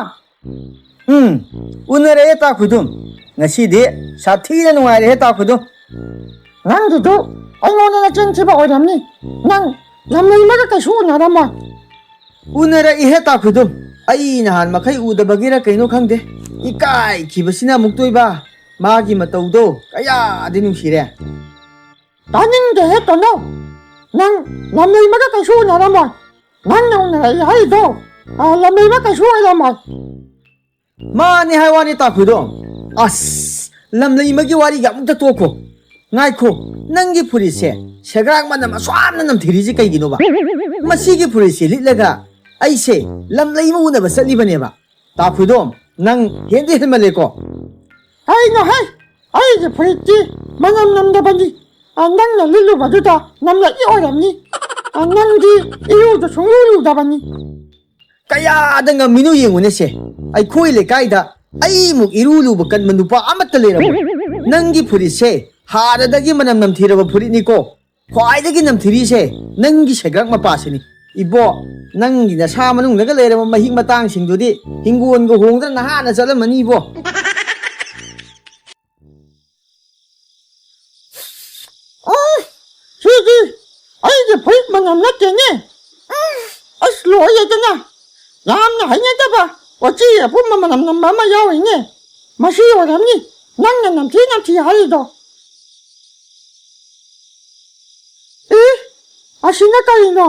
ꯎꯝ, ꯎꯅꯔꯛꯑꯦ ꯇꯥ ꯈꯨꯗꯨꯝ꯫ ꯉꯁꯤꯗꯤ ꯁꯥꯊꯤꯅ ꯅꯨꯡꯉꯥꯏꯔꯦꯍꯦ ꯇꯥ ꯈꯨꯗꯨꯝ꯫ ꯅꯪꯒꯤꯗꯨ ꯑꯩꯉꯣꯟꯗ ꯅꯆꯤꯟ ꯊꯤꯕ ꯑꯣꯏꯔꯝꯅꯤ꯫ ꯅꯪ ꯂꯝꯂꯩꯃꯒ ꯀꯩꯁꯨ ꯎꯅꯔꯝꯃꯣꯏ꯫ ꯎꯅꯔꯛꯏꯍꯦ ꯇꯥ ꯈꯨꯗꯨꯝ꯫ ꯑꯩ ꯅꯍꯥꯟ ꯃꯈꯩ ꯎꯗꯕꯒꯤꯔ ꯀꯩꯅꯣ ꯈꯪꯗꯦ, ꯏꯀꯥꯏꯈꯤꯕꯁꯤꯅ ꯑꯃꯨꯛꯇꯣꯏꯕ꯫ ꯃꯥꯒꯤ ꯃꯇꯧꯗꯣ ꯀꯌꯥꯗꯤ ꯅꯨꯡꯁꯤꯔꯦ꯫ ꯇꯥꯅꯤꯡꯗꯦꯍꯦ ꯇꯣꯟꯅꯥꯎ꯫ ꯅꯪ ꯂꯝꯂꯩꯃꯒ ꯀꯩꯁꯨ ꯎꯅꯔꯝꯃꯣꯏ꯫ ꯅꯪꯅ ꯎꯅꯔꯛꯏ ꯍꯥꯏꯗꯣ, ꯑ, ꯂꯝꯂꯩꯃ ꯀꯩꯁꯨ ꯑꯣꯏꯔꯝꯃꯣꯏ꯫ ꯃꯥꯅꯦ ꯍꯥꯏ ꯋꯥꯅꯤ ꯇꯥ ꯈꯨꯗꯨꯝ꯫ ꯑꯁ, ꯂꯝꯂꯩꯃꯒꯤ ꯋꯥꯔꯤꯒ ꯑꯃꯨꯛꯇ ꯇꯣꯛꯈꯣ꯫ ꯉꯥꯏꯈꯣ, ꯅꯪꯒꯤ ꯐꯨꯔꯤꯠꯁꯦ ꯁꯦꯒ꯭ꯔꯥꯛ ꯃꯅꯝ ꯑꯁꯨꯛ ꯌꯥꯝꯅ ꯅꯝꯊꯤꯔꯤꯁꯦ ꯀꯩꯒꯤꯅꯣꯕ? ꯃꯁꯤꯒꯤ ꯐꯨꯔꯤꯠꯁꯦ ꯂꯤꯠꯂꯒ ꯑꯩꯁꯦ ꯂꯝꯂꯩꯃ ꯎꯅꯕ ꯆꯠꯂꯤꯕꯅꯦꯕ꯫ ꯇꯥ ꯈꯨꯗꯣꯝ, ꯅꯪ ꯍꯦꯟꯗꯤ ꯍꯦꯟꯃꯜꯂꯦꯀꯣ꯫ ꯀꯩꯅꯣ ꯍꯦ? ꯑꯩꯒꯤ ꯐꯨꯔꯤꯠꯇꯤ ꯃꯅꯝ ꯅꯝꯗꯕꯅꯤ꯫ ꯑ, ꯅꯪꯅ ꯂꯤꯠꯂꯨꯕꯗꯨꯗ ꯅꯝꯂꯛꯏ ꯑꯣꯏꯔꯝꯅꯤ꯫ ꯑ, ꯅꯪꯗꯤ ꯏꯔꯨꯗ ꯁꯨꯡꯂꯨ ꯂꯨꯗꯕꯅꯤ꯫ ꯀꯌꯥꯗ ꯉꯝꯃꯤꯅꯣ ꯌꯦꯡꯉꯨꯅꯦ ꯁꯦ꯫ ꯑꯩꯈꯣꯏ ꯂꯩꯀꯥꯏꯗ ꯑꯩꯃꯨꯛ ꯏꯔꯨ ꯂꯨꯕ ꯀꯟꯕ ꯅꯨꯄꯥ ꯑꯃꯠꯇ ꯂꯩꯔꯝꯃꯣꯏ꯫ ꯅꯪꯒꯤ ꯐꯨꯔꯤꯠꯁꯦ ꯍꯥꯟꯅꯗꯒꯤ ꯃꯅꯝ ꯅꯝꯊꯤꯔꯕ ꯐꯨꯔꯤꯠꯅꯤꯀꯣ꯫ ꯈ꯭ꯋꯥꯏꯗꯒꯤ ꯅꯝꯊꯤꯔꯤꯁꯦ ꯅꯪꯒꯤ ꯁꯦꯒ꯭ꯔꯛ ꯃꯄꯥꯁꯤꯅꯤ꯫ ꯏꯕꯣ, ꯅꯪꯒꯤ ꯅꯁꯥ ꯃꯅꯨꯡꯗꯒ ꯂꯩꯔꯕ ꯃꯍꯤꯛ ꯃꯇꯥꯡꯁꯤꯡꯗꯨꯗꯤ ꯍꯤꯡꯒꯣꯜꯒ ꯍꯣꯡꯗꯅ ꯅꯍꯥꯟꯅ ꯆꯠꯂꯝꯃꯅꯤ ꯏꯕꯣ꯫ ꯎꯝ, ꯁꯤꯗꯤ ꯑꯩꯒꯤ ꯐꯨꯔꯤꯠ ꯃꯅꯝ ꯅꯠꯇꯦꯅꯦ꯫ ꯎꯝ, ꯑꯁ, ꯂꯣꯏꯔꯦꯗꯅ꯫ ꯌꯥꯝꯅ ꯍꯩꯅꯗꯕ ꯎꯆꯤ ꯑꯄꯨꯝꯕ ꯃꯅꯝ ꯅꯝꯕ ꯑꯃ ꯌꯥꯎꯔꯤꯅꯦ꯫ ꯃꯁꯤ ꯑꯣꯏꯔꯝꯅꯤ ꯅꯪꯅ ꯅꯝꯊꯤ ꯅꯝꯊꯤ ꯍꯥꯏꯔꯤꯗꯣ꯫ ꯑꯦ, ꯑꯁꯤꯅ ꯀꯔꯤꯅꯣ?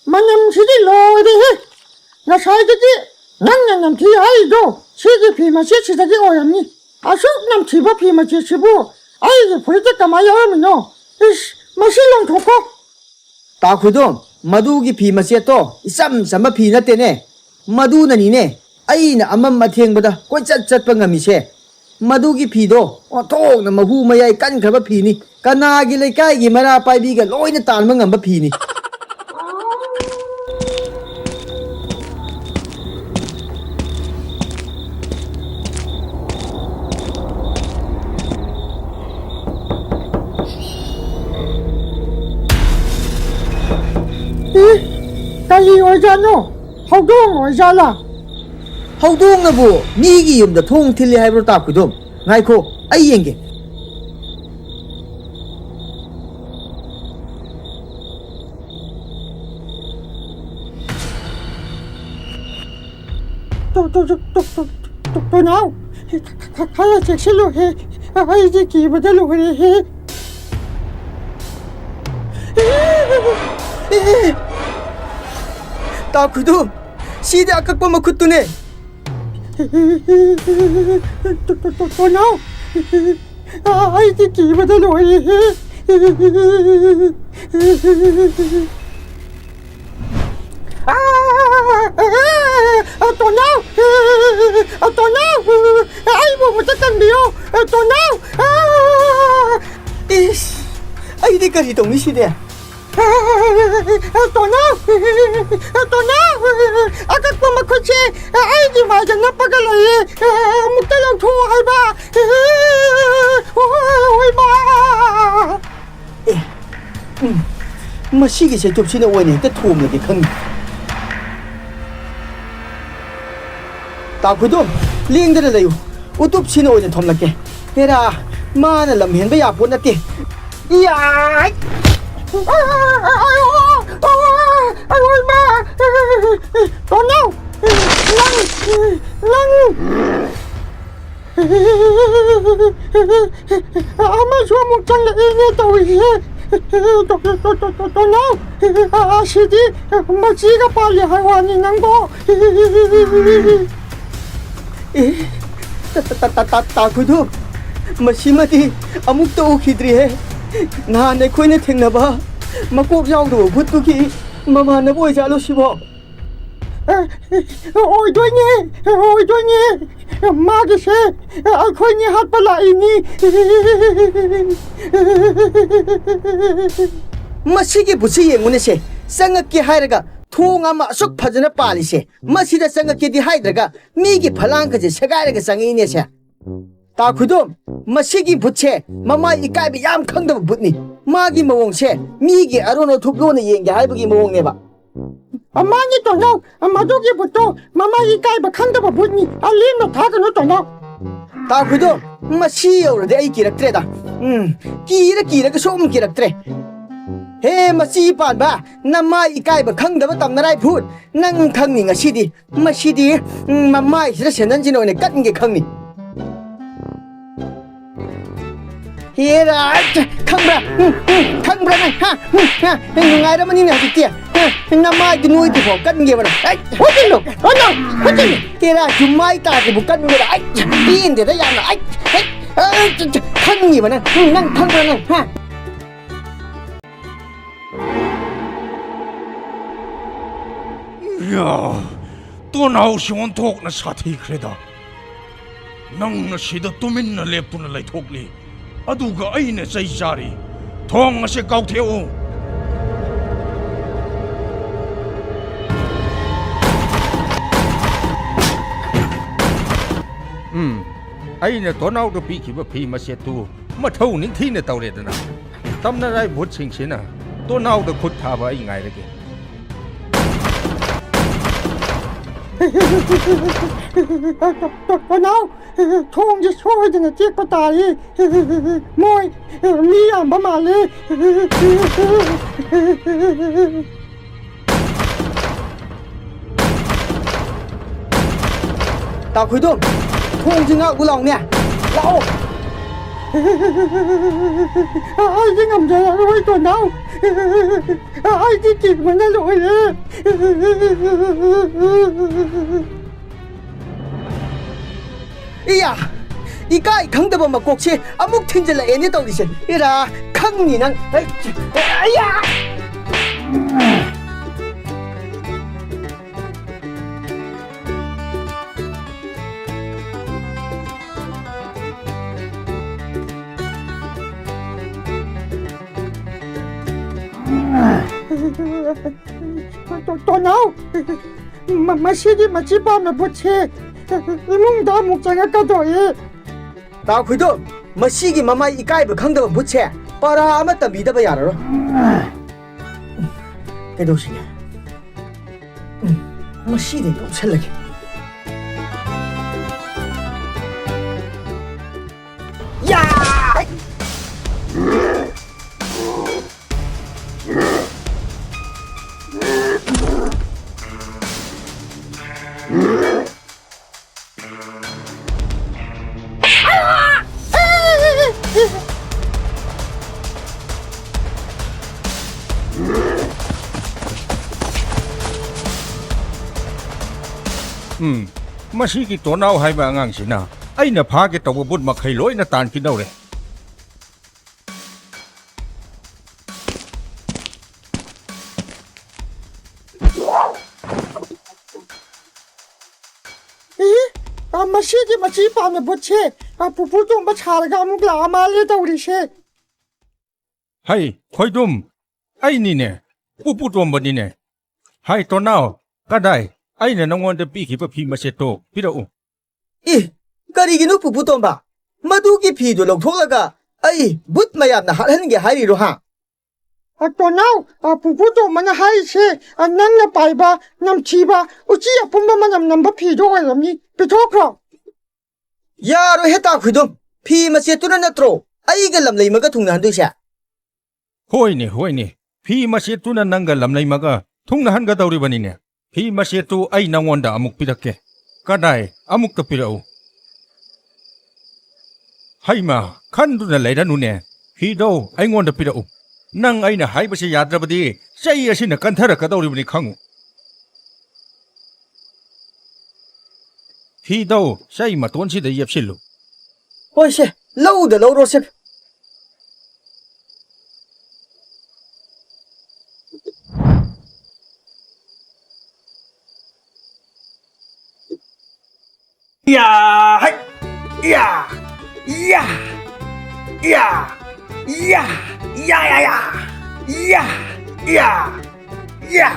ꯃꯅꯝꯁꯤꯗꯤ ꯂꯣꯏꯔꯦꯍꯦ! ꯉꯁꯥꯏꯗꯒꯤ ꯅꯪꯅ ꯅꯝꯊꯤ ꯍꯥꯏꯔꯤꯗꯣ ꯁꯤꯒꯤ ꯐꯤ ꯃꯆꯦꯠꯁꯤꯗꯒꯤ ꯑꯣꯏꯔꯝꯅꯤ꯫ ꯑꯁꯨꯛ ꯅꯝꯊꯤꯕ ꯐꯤ ꯃꯆꯦꯠꯁꯤꯕꯨ ꯑꯩꯒꯤ ꯐꯨꯔꯤꯠꯇ ꯀꯃꯥꯏ ꯌꯥꯎꯔꯝꯃꯤꯅꯣ? ꯏꯁ, ꯃꯁꯤ ꯂꯪꯊꯣꯛꯈꯣ꯫ ꯇꯥ ꯈꯨꯗꯣꯝ, ꯃꯗꯨꯒꯤ ꯐꯤ ꯃꯆꯦꯠꯇꯣ ꯏꯆꯝ ꯆꯝꯕ ꯐꯤ ꯅꯠꯇꯦꯅꯦ꯫ ꯃꯗꯨꯅꯅꯤꯅꯦ ꯑꯩꯅ ꯑꯃꯝ ꯑꯊꯦꯡꯕꯗ ꯀꯣꯏꯆꯠ ꯆꯠꯄ ꯉꯝꯃꯤꯁꯦ꯫ ꯃꯗꯨꯒꯤ ꯐꯤꯗꯣ ꯑꯣꯟꯊꯣꯛꯅ ꯃꯍꯨ ꯃꯌꯥꯏ ꯀꯟꯈ꯭ꯔꯕ ꯐꯤꯅꯤ꯫ ꯀꯅꯥꯒꯤ ꯂꯩꯀꯥꯏꯒꯤ ꯃꯩꯔꯥ ꯄꯥꯏꯕꯤꯒ ꯂꯣꯏꯅ ꯇꯥꯟꯕ ꯉꯝꯕ ꯐꯤꯅꯤ꯫ ꯀꯔꯤ ꯑꯣꯏꯖꯥꯠꯅꯣ? ꯍꯧꯗꯣꯡ ꯑꯣꯏꯖꯥꯠꯂꯥ? ꯍꯧꯗꯣꯡꯅꯕꯨ ꯃꯤꯒꯤ ꯌꯨꯝꯗ ꯊꯣꯡ ꯊꯤꯜꯂꯤ ꯍꯥꯏꯕ꯭ꯔꯣ, ꯇꯥ ꯈꯨꯏꯗꯣꯝ? ꯉꯥꯏꯈꯣ, ꯑꯩ ꯌꯦꯡꯒꯦ꯫ ꯇꯣ-, ꯇꯣ-, ꯇꯣ-, ꯇꯣ-, ꯇꯣ-, ꯇꯣ-, ꯇꯣ-, ꯇꯣꯅꯥꯎ, ꯈ-, ꯈ-, ꯈꯔ ꯆꯦꯛꯁꯤꯜꯂꯨꯍꯦ꯫ ꯑꯩꯗꯤ ꯀꯤꯕꯗ ꯂꯣꯏꯔꯦꯍꯦ꯫ ꯑꯦ! ꯇꯥ ꯈꯨꯏꯗꯣꯝ, ꯁꯤꯗꯤ ꯑꯀꯛꯄ ꯃꯈꯨꯠꯇꯨꯅꯦ꯫ ꯇꯣ-, ꯇꯣ-, ꯇꯣ-, ꯇꯣꯅꯥꯎ, ꯑꯩꯗꯤ ꯀꯤꯕꯗ ꯂꯣꯏꯔꯦꯍꯦ꯫ ꯑꯥ! ꯑꯥ! ꯇꯣꯅꯥꯎ! ꯑꯥ! ꯇꯣꯅꯥꯎ! ꯑꯩꯕꯨ ꯑꯃꯨꯛꯇ ꯀꯟꯕꯤꯌꯨ! ꯇꯣꯅꯥꯎ! ꯑꯥ! ꯏꯁ! ꯑꯩꯗꯤ ꯀꯔꯤ ꯇꯧꯅꯤ ꯁꯤꯗꯤ? ꯇꯣꯅꯥꯎ! ꯇꯣꯅꯥꯎ! ꯑꯀꯛꯄ ꯃꯈꯨꯠꯁꯦ ꯑꯩꯒꯤ ꯃꯥꯏꯗ ꯅꯞꯄꯒ ꯂꯩꯌꯦ꯫ ꯑꯃꯨꯛꯇ ꯂꯧꯊꯣꯛꯑꯣ ꯍꯥꯏꯕ꯫ ꯍꯣꯏ, ꯃꯥ! ꯑꯦ, ꯎꯝ, ꯃꯁꯤꯒꯤ ꯆꯩꯇꯨꯞꯁꯤꯅ ꯑꯣꯏꯅ ꯍꯦꯛꯇ ꯊꯣꯝꯂꯒꯦ ꯈꯪꯗꯦ꯫ ꯇꯥ ꯈꯨꯏꯗꯣꯝ, ꯂꯦꯡꯗꯅ ꯂꯩꯌꯨ꯫ ꯎꯇꯨꯞꯁꯤꯅ ꯑꯣꯏꯅ ꯊꯣꯝꯂꯛꯀꯦ꯫ ꯍꯦꯔꯥ, ꯃꯥꯅ ꯂꯝ ꯍꯦꯟꯕ ꯌꯥꯄꯣꯠ ꯅꯠꯇꯦ꯫ ꯏꯌꯥꯏ! ꯑꯌꯣ! ꯑꯌꯣ! ꯏꯃꯥ! ꯇꯣꯅꯥꯎ! ꯅꯪ! ꯅꯪ! ꯑꯃꯁꯨ ꯑꯃꯨꯛ ꯆꯪꯂꯛꯑꯦꯅꯦ ꯇꯧꯔꯤꯁꯦ꯫ ꯇꯣ-, ꯇꯣ-, ꯇꯣ-, ꯇꯣ-, ꯇꯣ-, ꯇꯣꯅꯥꯎ! ꯑꯁꯤꯗꯤ ꯃꯆꯤꯒ ꯄꯥꯜꯂꯤ ꯍꯥꯏ ꯋꯥꯅꯤ ꯅꯪꯕꯣ꯫ ꯑꯦ, ꯇ-, ꯇ-, ꯇ-, ꯇ-, ꯇ-, ꯇꯥ ꯈꯨꯏꯗꯣꯝ, ꯃꯁꯤꯃꯗꯤ ꯑꯃꯨꯛꯇ ꯎꯈꯤꯗ꯭ꯔꯤꯍꯦ꯫ ꯅꯍꯥꯟ ꯑꯩꯈꯣꯏꯅ ꯊꯦꯡꯅꯕ ꯃꯀꯣꯛ ꯌꯥꯎꯗꯕ ꯚꯨꯠꯇꯨꯒꯤ ꯃꯃꯥꯟꯅꯕ ꯑꯣꯏꯖꯥꯠꯂꯣ ꯁꯤꯕꯣ? ꯑ, ꯑꯣꯏꯗꯣꯏꯅꯦ, ꯑꯣꯏꯗꯣꯏꯅꯦ꯫ ꯃꯥꯒꯤꯁꯦ ꯑꯩꯈꯣꯏꯅꯤ ꯍꯥꯠꯄ ꯂꯥꯛꯏꯅꯤ꯫ ꯃꯁꯤꯒꯤ ꯚꯨꯠꯁꯤ ꯌꯦꯡꯉꯨꯅꯦꯁꯦ, ꯆꯪꯉꯛꯀꯦ ꯍꯥꯏꯔꯒ ꯊꯣꯡ ꯑꯃ ꯑꯁꯨꯛ ꯐꯖꯅ ꯄꯥꯜꯂꯤꯁꯦ, ꯃꯁꯤꯗ ꯆꯪꯉꯛꯀꯦꯗꯤ ꯍꯥꯏꯗ꯭ꯔꯒ ꯃꯤꯒꯤ ꯐꯂꯥꯡꯒꯁꯦ ꯁꯦꯒꯥꯏꯔꯒ ꯆꯪꯉꯛꯏꯅꯦꯁꯦ꯫ ꯇꯥ ꯈꯨꯏꯗꯣꯝ, ꯃꯁꯤꯒꯤ ꯚꯨꯠꯁꯦ ꯃꯃꯥ ꯏꯀꯥꯏꯕ ꯌꯥꯝ ꯈꯪꯗꯕ ꯚꯨꯠꯅꯤ꯫ ꯃꯥꯒꯤ ꯃꯑꯣꯡꯁꯦ ꯃꯤꯒꯤ ꯑꯔꯣꯟ ꯑꯊꯨꯞ ꯂꯣꯟꯅ ꯌꯦꯡꯒꯦ ꯍꯥꯏꯕꯒꯤ ꯃꯑꯣꯡꯅꯦꯕ꯫ ꯑꯃꯥꯡꯉꯤ ꯇꯣꯟꯅꯥꯎ, ꯃꯗꯨꯒꯤ ꯚꯨꯠꯇꯣ ꯃꯃꯥ ꯏꯀꯥꯏꯕ ꯈꯪꯗꯕ ꯚꯨꯠꯅꯤ꯫ ꯑꯂꯦꯝꯅ ꯊꯥꯒꯅꯨ ꯇꯣꯟꯅꯥꯎ꯫ ꯇꯥ ꯈꯣꯏꯗꯣ, ꯃꯁꯤ ꯌꯧꯔꯗꯤ ꯑꯩ ꯀꯤꯔꯛꯇ꯭ꯔꯦꯗ꯫ ꯎꯝ, ꯀꯤꯔ ꯀꯤꯔꯒ ꯁꯨꯝ ꯀꯤꯔꯛꯇ꯭ꯔꯦ꯫ ꯍꯦ, ꯃꯁꯤ ꯄꯥꯟꯕ, ꯅꯃꯥ ꯏꯀꯥꯏꯕ ꯈꯪꯗꯕ ꯇꯝꯅꯔꯥꯏ ꯚꯨꯠ, ꯅꯪ ꯈꯪꯅꯤ ꯉꯁꯤꯗꯤ꯫ ꯃꯁꯤꯗꯤ, ꯎꯝ, ꯃꯃꯥꯏꯁꯤꯗ ꯁꯦꯟꯗꯟꯁꯤꯅ ꯑꯣꯏꯅ ꯀꯟꯒꯦ ꯈꯪꯅꯤ꯫ ꯍꯦꯔꯥ, ꯈꯪꯕ꯭ꯔꯥ? ꯎꯝ, ꯎꯝ, ꯈꯪꯕ꯭ꯔꯥ ꯅꯪ? ꯍꯥ? ꯎꯝ, ꯍꯥ? ꯅꯪ ꯅꯨꯡꯉꯥꯏꯔꯝꯃꯅꯤꯅꯦ ꯍꯧꯖꯤꯛꯇꯤ꯫ ꯍꯥ? ꯅꯃꯥꯏꯗꯨ ꯅꯣꯏꯗ꯭ꯔꯤꯐꯥꯎ ꯀꯟꯒꯦꯕ ꯅꯪ꯫ ꯑꯩ! ꯍꯨꯠꯆꯤꯜꯂꯨ! ꯍꯨꯠꯂꯨ! ꯍꯨꯠꯆꯤꯜꯂꯨ! ꯍꯦꯔꯥ, ꯌꯨꯝꯃꯥꯏ ꯇꯥꯗ꯭ꯔꯤꯕꯨ ꯀꯟꯕꯗ ꯑꯩ! ꯄꯦꯟꯗꯦꯗ ꯌꯥꯝꯅ꯫ ꯑꯩ! ꯑꯩ! ꯑꯩ! ꯈꯪꯅꯤꯕ ꯅꯪ꯫ ꯎꯝ, ꯅꯪ ꯈꯪꯕ꯭ꯔꯥ ꯅꯪ? ꯍꯥ? ꯌꯥ! ꯇꯣꯟꯅꯥꯎꯁꯤ ꯑꯣꯟꯊꯣꯛꯅ ꯁꯥꯊꯤꯈ꯭ꯔꯦꯗ꯫ ꯅꯪꯅ ꯁꯤꯗ ꯇꯨꯃꯤꯟꯅ ꯂꯦꯞꯇꯨꯅ ꯂꯩꯊꯣꯛꯂꯤ, ꯑꯗꯨꯒ ꯑꯩꯅ ꯆꯩ ꯆꯥꯔꯤ꯫ ꯊꯣꯡ ꯑꯁꯤ ꯀꯥꯎꯊꯦꯛꯎ꯫ ꯎꯝ, ꯑꯩꯅ ꯇꯣꯟꯅꯥꯎꯗ ꯄꯤꯈꯤꯕ ꯐꯤ ꯃꯆꯦꯠꯇꯨ ꯃꯊꯧ ꯅꯤꯡꯊꯤꯅ ꯇꯧꯔꯦꯗꯅ꯫ ꯇꯝꯅꯔꯥꯏ ꯚꯨꯠꯁꯤꯡꯁꯤꯅ ꯇꯣꯟꯅꯥꯎꯗ ꯈꯨꯠ ꯊꯥꯕ ꯑꯩ ꯉꯥꯏꯔꯒꯦ꯫ ꯇꯣꯟꯅꯥꯎ, ꯊꯣꯡꯁꯦ ꯁꯣꯏꯗꯅ ꯇꯦꯛꯄ ꯇꯥꯔꯤ꯫ ꯃꯣꯏ ꯃꯤ ꯌꯥꯝꯕ ꯃꯥꯜꯂꯤ꯫ ꯇꯥꯈꯨꯏꯗꯣ, ꯊꯣꯡꯁꯤ ꯉꯥꯛꯎ ꯂꯥꯎꯅꯦ꯫ ꯂꯥꯛꯑꯣ꯫ ꯑꯩꯗꯤ ꯉꯝꯖꯔꯔꯣꯏ, ꯇꯣꯟꯅꯥꯎ꯫ ꯑꯩꯗꯤ ꯀꯤꯕꯅ ꯂꯣꯏꯔꯦ꯫ ꯏꯌꯥ! ꯏꯀꯥꯏ ꯈꯪꯗꯕ ꯃꯀꯣꯛꯁꯦ ꯑꯃꯨꯛ ꯊꯤꯟꯖꯤꯜꯂꯛꯑꯦꯅꯦ ꯇꯧꯔꯤꯁꯦ꯫ ꯏꯔꯥ, ꯈꯪꯅꯤ ꯅꯪ꯫ ꯑꯩ, ꯑꯌꯥ! ꯇꯣ-, ꯇꯣ-, ꯇꯣꯟꯅꯥꯎ! ꯃ-, ꯃꯁꯤꯒꯤ ꯃꯆꯤ ꯄꯥꯝꯕ ꯕꯨꯠꯁꯦ ꯏꯃꯨꯡꯗ ꯑꯃꯨꯛ ꯆꯪꯉꯛꯀꯗꯣꯔꯤ꯫ ꯇꯥꯈꯨꯏꯗꯣ, ꯃꯁꯤꯒꯤ ꯃꯃꯥꯏ ꯏꯀꯥꯏꯕ ꯈꯪꯗꯕ ꯕꯨꯠꯁꯦ ꯄꯔꯥ ꯑꯃ ꯇꯝꯕꯤꯗꯕ ꯌꯥꯔꯔꯣꯏ꯫ ꯀꯩꯗꯧꯁꯤꯒꯦ? ꯉꯁꯤꯗꯤ ꯂꯧꯁꯜꯂꯒꯦ꯫ ꯌꯥ! ꯎꯝ, ꯃꯁꯤꯒꯤ ꯇꯣꯅꯥꯎ ꯍꯥꯏꯕ ꯑꯉꯥꯡꯁꯤꯅ ꯑꯩꯅ ꯐꯥꯒꯦ ꯇꯧꯕ ꯕꯨꯠ ꯃꯈꯩ ꯂꯣꯏꯅ ꯇꯥꯟꯈꯤꯗꯧꯔꯦ꯫ ꯑꯦ, ꯑ, ꯃꯁꯤꯒꯤ ꯃꯆꯤ ꯄꯥꯝꯃꯤ ꯕꯨꯠꯁꯦ, ꯑ, ꯄꯨꯄꯨ ꯇꯣꯝꯕ ꯁꯥꯔꯒ ꯑꯃꯨꯛ ꯂꯥꯛꯑ ꯃꯥꯜꯂꯦ ꯇꯧꯔꯤꯁꯦ꯫ ꯍꯩ, ꯈꯣꯏꯗꯨꯝ, ꯑꯩꯅꯤꯅꯦ, ꯄꯨꯄꯨ ꯇꯣꯝꯕꯅꯤꯅꯦ꯫ ꯍꯥꯏ, ꯇꯣꯅꯥꯎ, ꯀꯗꯥꯏ? ꯑꯩꯅ ꯅꯉꯣꯟꯗ ꯄꯤꯈꯤꯕ ꯐꯤ ꯃꯆꯦꯠꯇꯣ ꯄꯤꯔꯛꯎ꯫ ꯏ, ꯀꯔꯤꯒꯤꯅꯣ ꯄꯨꯄꯨ ꯇꯣꯝꯕ? ꯃꯗꯨꯒꯤ ꯐꯤꯗꯨ ꯂꯧꯊꯣꯛꯂꯒ ꯑꯩ ꯕꯨꯠ ꯃꯌꯥꯝꯅ ꯍꯥꯠꯍꯟꯒꯦ ꯍꯥꯏꯔꯤꯔꯣ ꯍꯥ? ꯑ, ꯇꯣꯅꯥꯎ, ꯑ, ꯄꯨꯄꯨ ꯇꯣꯝꯕꯅ ꯍꯥꯏꯔꯤꯁꯦ, ꯑ, ꯅꯪꯅ ꯄꯥꯏꯕ ꯅꯝꯊꯤꯕ ꯎꯆꯤ ꯑꯄꯨꯝꯕ ꯃꯅꯝ ꯅꯝꯕ ꯐꯤꯗꯣ ꯑꯣꯏꯔꯝꯅꯤ꯫ ꯄꯤꯊꯣꯛꯈ꯭ꯔꯣ꯫ ꯌꯥꯔꯣꯏꯍꯦ ꯇꯥ ꯈꯨꯏꯗꯨꯝ, ꯐꯤ ꯃꯆꯦꯠꯇꯨꯅ ꯅꯠꯇ꯭ꯔꯣ ꯑꯩꯒ ꯂꯝꯂꯩꯃꯒ ꯊꯨꯡꯅꯍꯟꯗꯣꯏꯁꯦ? ꯍꯣꯏꯅꯦ, ꯍꯣꯏꯅꯦ, ꯐꯤ ꯃꯆꯦꯠꯇꯨꯅ ꯅꯪꯒ ꯂꯝꯂꯩꯃꯒ ꯊꯨꯡꯅꯍꯟꯒꯗꯧꯔꯤꯕꯅꯤꯅꯦ꯫ ꯐꯤ ꯃꯆꯦꯠꯇꯨ ꯑꯩ ꯅꯉꯣꯟꯗ ꯑꯃꯨꯛ ꯄꯤꯔꯛꯀꯦ꯫ ꯀꯗꯥꯏ? ꯑꯃꯨꯛꯇ ꯄꯤꯔꯛꯎ꯫ ꯍꯩꯃꯥ, ꯈꯟꯗꯨꯅ ꯂꯩꯔꯅꯨꯅꯦ꯫ ꯐꯤꯗꯣ ꯑꯩꯉꯣꯟꯗ ꯄꯤꯔꯛꯎ꯫ ꯅꯪ ꯑꯩꯅ ꯍꯥꯏꯕꯁꯤ ꯌꯥꯗ꯭ꯔꯕꯗꯤ ꯆꯩ ꯑꯁꯤꯅ ꯀꯟꯊꯔꯛꯀꯗꯧꯔꯤꯕꯅꯤ ꯈꯪꯉꯨ꯫ ꯐꯤꯗꯣ ꯆꯩ ꯃꯇꯣꯟꯁꯤꯗ ꯌꯦꯞꯁꯤꯜꯂꯨ꯫ ꯍꯣꯏꯁꯦ, ꯂꯧꯗ ꯂꯧꯔꯣꯁꯦ꯫ ꯌꯥ! ꯍꯩ! ꯌꯥ! ꯌꯥ! ꯌꯥ! ꯌꯥ! ꯌꯥ! ꯌꯥ! ꯌꯥ! ꯌꯥ! ꯌꯥ! ꯌꯥ! ꯌꯥ!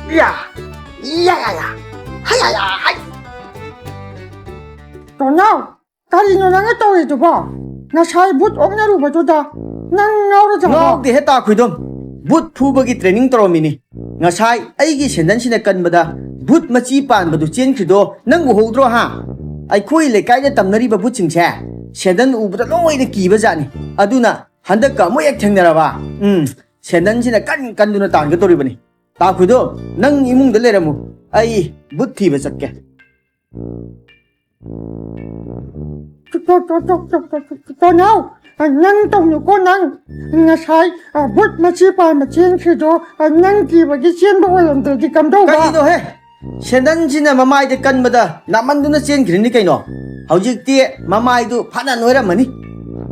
ꯌꯥ! ꯌꯥ! ꯌꯥ! ꯍꯩ! ꯌꯥ! ꯌꯥ! ꯍꯩ! ꯇꯣꯅꯥꯎ, ꯀꯔꯤꯅꯣ ꯅꯪꯅ ꯇꯧꯔꯤꯗꯨꯕꯣ? ꯉꯁꯥꯏ ꯕꯨꯠ ꯑꯣꯛꯅꯔꯨꯕꯗꯨꯗ ꯅꯪ ꯉꯥꯎꯔꯖꯥꯠꯂꯣ? ꯉꯥꯎꯗꯦꯍꯦ ꯇꯥ ꯈꯨꯏꯗꯣꯝ, ꯕꯨꯠ ꯐꯨꯕꯒꯤ training ꯇꯧꯔꯝꯃꯤꯅꯤ꯫ ꯉꯁꯥꯏ ꯑꯩꯒꯤ ꯁꯦꯟꯗꯟꯁꯤꯅ ꯀꯟꯕꯗ ꯚꯨꯠ ꯃꯆꯤ ꯄꯥꯟꯕꯗꯨ ꯆꯦꯟꯈ꯭ꯔꯤꯗꯣ ꯅꯪ ꯎꯍꯧꯗ꯭ꯔꯣ ꯍꯥ? ꯑꯩꯈꯣꯏ ꯂꯩꯀꯥꯏꯗ ꯇꯝꯅꯔꯤꯕ ꯚꯨꯠꯁꯤꯡꯁꯦ ꯁꯦꯟꯗꯟ ꯎꯕꯗ ꯂꯣꯏꯅ ꯀꯤꯕ ꯖꯥꯠꯅꯤ꯫ ꯑꯗꯨꯅ ꯍꯟꯗꯛꯀ ꯑꯃꯨꯛ ꯍꯦꯛ ꯊꯦꯡꯅꯔꯕ, ꯎꯝ, ꯁꯦꯟꯗꯟꯁꯤꯅ ꯀꯟ ꯀꯟꯗꯨꯅ ꯇꯥꯟꯒꯗꯧꯔꯤꯕꯅꯤ꯫ ꯇꯥꯈꯨꯏꯗꯣ, ꯅꯪ ꯏꯃꯨꯡꯗ ꯂꯩꯔꯝꯃꯨ, ꯑꯩ ꯚꯨꯠ ꯊꯤꯕ ꯆꯠꯀꯦ꯫ ꯇꯣ-, ꯇꯣ-, ꯇꯣ-, ꯇꯣ-, ꯇꯣ-, ꯇꯣ-, ꯇꯣ-, ꯇꯣꯅꯥꯎ, ꯅꯪ ꯇꯧꯅꯨꯀꯣ ꯅꯪ꯫ ꯉꯁꯥꯏ, ꯑ, ꯚꯨꯠ ꯃꯆꯤ ꯄꯥꯟꯕ ꯆꯦꯟꯈ꯭ꯔꯤꯗꯣ, ꯑ, ꯅꯪ ꯀꯤꯕꯒꯤ ꯆꯦꯟꯕ ꯑꯣꯏꯔꯝꯗ꯭ꯔꯗꯤ ꯀꯝꯗꯧꯕ? ꯀꯩꯅꯣꯍꯦ? ꯁꯦꯟꯗꯟꯁꯤꯅ ꯃꯃꯥꯏꯗ ꯀꯟꯕꯗ ꯅꯥꯃꯟꯗꯨꯅ ꯆꯦꯟꯈ꯭ꯔꯤꯅꯤ ꯀꯩꯅꯣ꯫ ꯍꯧꯖꯤꯛꯇꯤ ꯃꯃꯥꯏꯗꯨ ꯐꯅ ꯅꯣꯏꯔꯝꯃꯅꯤ꯫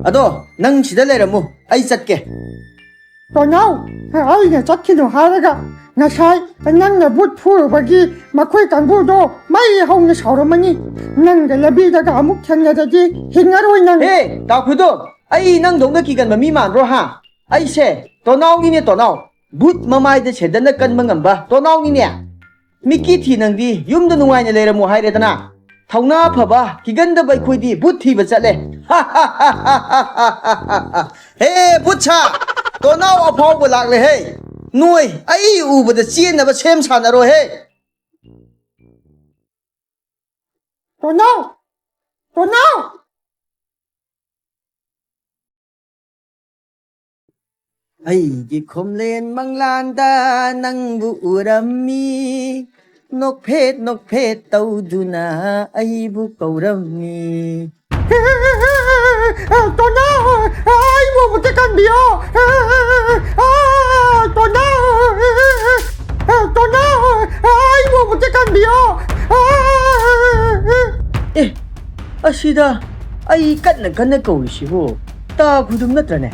ꯑꯗꯣ ꯅꯪ ꯁꯤꯗ ꯂꯩꯔꯝꯃꯨ, ꯑꯩ ꯆꯠꯀꯦ꯫ ꯇꯣꯅꯥꯎ, ꯑꯩꯅ ꯆꯠꯈꯤꯅꯨ ꯍꯥꯏꯔꯒ ꯉꯁꯥꯏ ꯅꯪꯅ ꯚꯨꯠ ꯐꯨꯔꯨꯕꯒꯤ ꯃꯈꯣꯏ ꯀꯥꯡꯕꯨꯗꯣ ꯃꯩ ꯍꯧꯅ ꯁꯥꯎꯔꯝꯃꯅꯤ꯫ ꯅꯪꯒ ꯂꯝꯕꯤꯗꯒ ꯑꯃꯨꯛ ꯊꯦꯡꯅꯔꯗꯤ ꯍꯤꯡꯉꯔꯣꯏ ꯅꯪ꯫ ꯍꯦ, ꯇꯥꯈꯨꯏꯗꯣ, ꯑꯩ ꯅꯪꯗꯧꯅ ꯀꯤꯒꯟꯕ ꯃꯤ ꯃꯥꯟꯕ꯭ꯔꯣ ꯍꯥ? ꯑꯩꯁꯦ ꯇꯣꯅꯥꯎꯅꯤꯅꯦ, ꯇꯣꯅꯥꯎ꯫ ꯚꯨꯠ ꯃꯃꯥꯏꯗ ꯁꯦꯟꯗꯟꯅ ꯀꯟꯕ ꯉꯝꯕ ꯇꯣꯅꯥꯎꯅꯤꯅꯦ꯫ ꯃꯤꯀꯤ ꯊꯤ ꯅꯪꯗꯤ ꯌꯨꯝꯗ ꯅꯨꯡꯉꯥꯏꯅ ꯂꯩꯔꯝꯃꯣ ꯍꯥꯏꯔꯦꯗꯅ꯫ ꯊꯧꯅꯥ ꯐꯕ, ꯀꯤꯒꯟꯗꯕ ꯑꯩꯈꯣꯏꯗꯤ ꯚꯨꯠ ꯊꯤꯕ ꯆꯠꯂꯦ꯫ ꯍꯦ, ꯚꯨꯠ ꯁꯥ! ꯇꯣꯅꯥꯎ ꯑꯐꯥꯎꯕ ꯂꯥꯛꯂꯦꯍꯦ! ꯅꯣꯏ ꯑꯩ ꯎꯕꯗ ꯆꯦꯟꯅꯕ ꯁꯦꯝ ꯁꯥꯟꯅꯔꯣꯍꯦ! ꯇꯣꯅꯥꯎ! ꯇꯣꯅꯥꯎ! ꯑꯩꯒꯤ ꯈꯣꯝꯂꯦꯟ ꯃꯪꯂꯥꯟꯗ ꯅꯪꯕꯨ ꯎꯔꯝꯃꯤ, ꯅꯣꯛꯐꯦꯠ ꯅꯣꯛꯐꯦꯠ ꯇꯧꯗꯨꯅ ꯑꯩꯕꯨ ꯀꯧꯔꯝꯃꯤ꯫ ꯇꯣꯅꯥꯎ, ꯑꯩꯕꯨ ꯑꯃꯨꯛꯇ ꯀꯟꯕꯤꯌꯣ꯫ ꯇꯣꯅꯥꯎ, ꯇꯣꯅꯥꯎ, ꯑꯩꯕꯨ ꯑꯃꯨꯛꯇ ꯀꯟꯕꯤꯌꯣ꯫ ꯑꯦ, ꯑꯁꯤꯗ ꯑꯩ ꯀꯟꯅ ꯀꯟꯅ ꯀꯧꯔꯤꯁꯤꯕꯨ ꯇꯥ ꯈꯨꯗꯨꯝ ꯅꯠꯇ꯭ꯔꯅꯦ?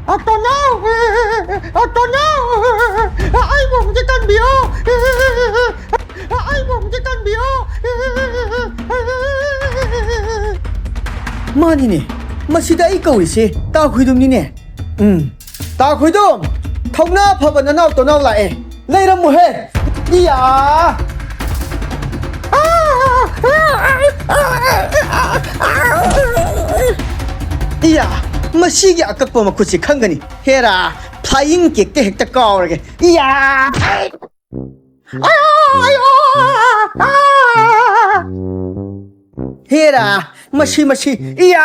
ꯑ, ꯇꯣꯅꯥꯎ! ꯑ, ꯇꯣꯅꯥꯎ! ꯑꯩꯕꯨ ꯑꯃꯨꯛꯇ ꯀꯟꯕꯤꯌꯣ! ꯑꯩꯕꯨ ꯑꯃꯨꯛꯇ ꯀꯟꯕꯤꯌꯣ! ꯃꯥꯅꯤꯅꯦ, ꯃꯁꯤꯗ ꯑꯩ ꯀꯧꯔꯤꯁꯦ ꯇꯥ ꯈꯨꯗꯨꯝꯅꯤꯅꯦ꯫ ꯎꯝ, ꯇꯥ ꯈꯨꯗꯨꯝ! ꯊꯧꯅꯥ ꯐꯕ ꯅꯅꯥꯎ ꯇꯣꯅꯥꯎ ꯂꯥꯛꯑꯦ꯫ ꯂꯩꯔꯝꯃꯨꯍꯦ! ꯏꯌꯥ! ꯏꯌꯥ! ꯃꯁꯤꯒꯤ ꯑꯀꯛꯄ ꯃꯈꯨꯠꯁꯤ ꯈꯪꯒꯅꯤ꯫ ꯍꯦꯔꯥ! ꯑꯌꯤꯡ ꯀꯦꯛꯇ ꯍꯦꯛꯇ ꯀꯥꯎꯔꯒꯦ꯫ ꯏꯌꯥ! ꯑꯌꯥ! ꯑꯌꯥ! ꯑꯥ! ꯍꯦꯔꯥ! ꯃꯁꯤ, ꯃꯁꯤ! ꯏꯌꯥ!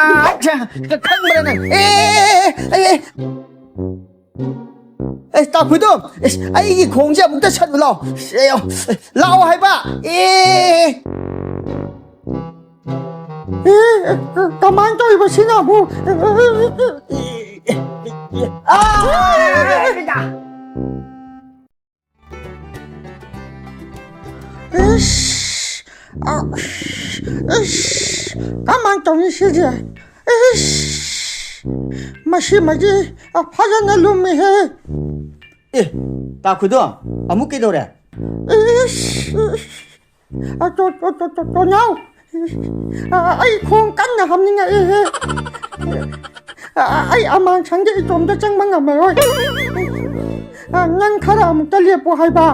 ꯈꯪꯕ꯭ꯔꯥ ꯅꯪ? ꯑꯦ! ꯑꯦ! ꯑꯦ! ꯑꯦ, ꯇꯥ ꯈꯨꯏꯗꯣ, ꯑꯦ, ꯑꯩꯒꯤ ꯈꯣꯡꯁꯦ ꯑꯃꯨꯛꯇ ꯁꯠꯂꯨ ꯂꯥꯎ꯫ ꯑꯦ, ꯂꯥꯎ ꯍꯥꯏꯕ꯫ ꯑꯦ꯫ ꯑꯦ, ꯀꯃꯥꯏꯅ ꯇꯧꯔꯤꯕ ꯁꯤꯅ ꯑꯃꯨꯛ? ꯑꯥ! ꯏꯁ! ꯑ, ꯏꯁ! ꯀꯃꯥꯏꯅ ꯇꯧꯅꯤ ꯁꯤꯗꯤ? ꯏꯁ! ꯃꯁꯤꯃꯗꯤ, ꯑ, ꯐꯖꯅ ꯂꯨꯝꯃꯤꯍꯦ꯫ ꯑꯦ, ꯇꯥꯈꯨꯏꯗꯣ, ꯑꯃꯨꯛ ꯀꯩꯗꯧꯔꯦ? ꯏꯁ! ꯑ, ꯇꯣ-, ꯇꯣ-, ꯇꯣ-, ꯇꯣ-, ꯇꯣꯅꯥꯎ! ꯑ, ꯑꯩ ꯈꯣꯡ ꯀꯟꯅ ꯍꯥꯝꯅꯤꯡꯉꯛꯑꯦꯍꯦ꯫ ꯑ, ꯑꯩ ꯑꯃꯥꯡꯁꯪꯗ ꯏꯇꯣꯝꯇ ꯆꯪꯕ ꯉꯝꯃꯔꯣꯏ꯫ ꯑ, ꯅꯪ ꯈꯔ ꯑꯃꯨꯛꯇ ꯂꯦꯞꯄꯣ ꯍꯥꯏꯕ꯫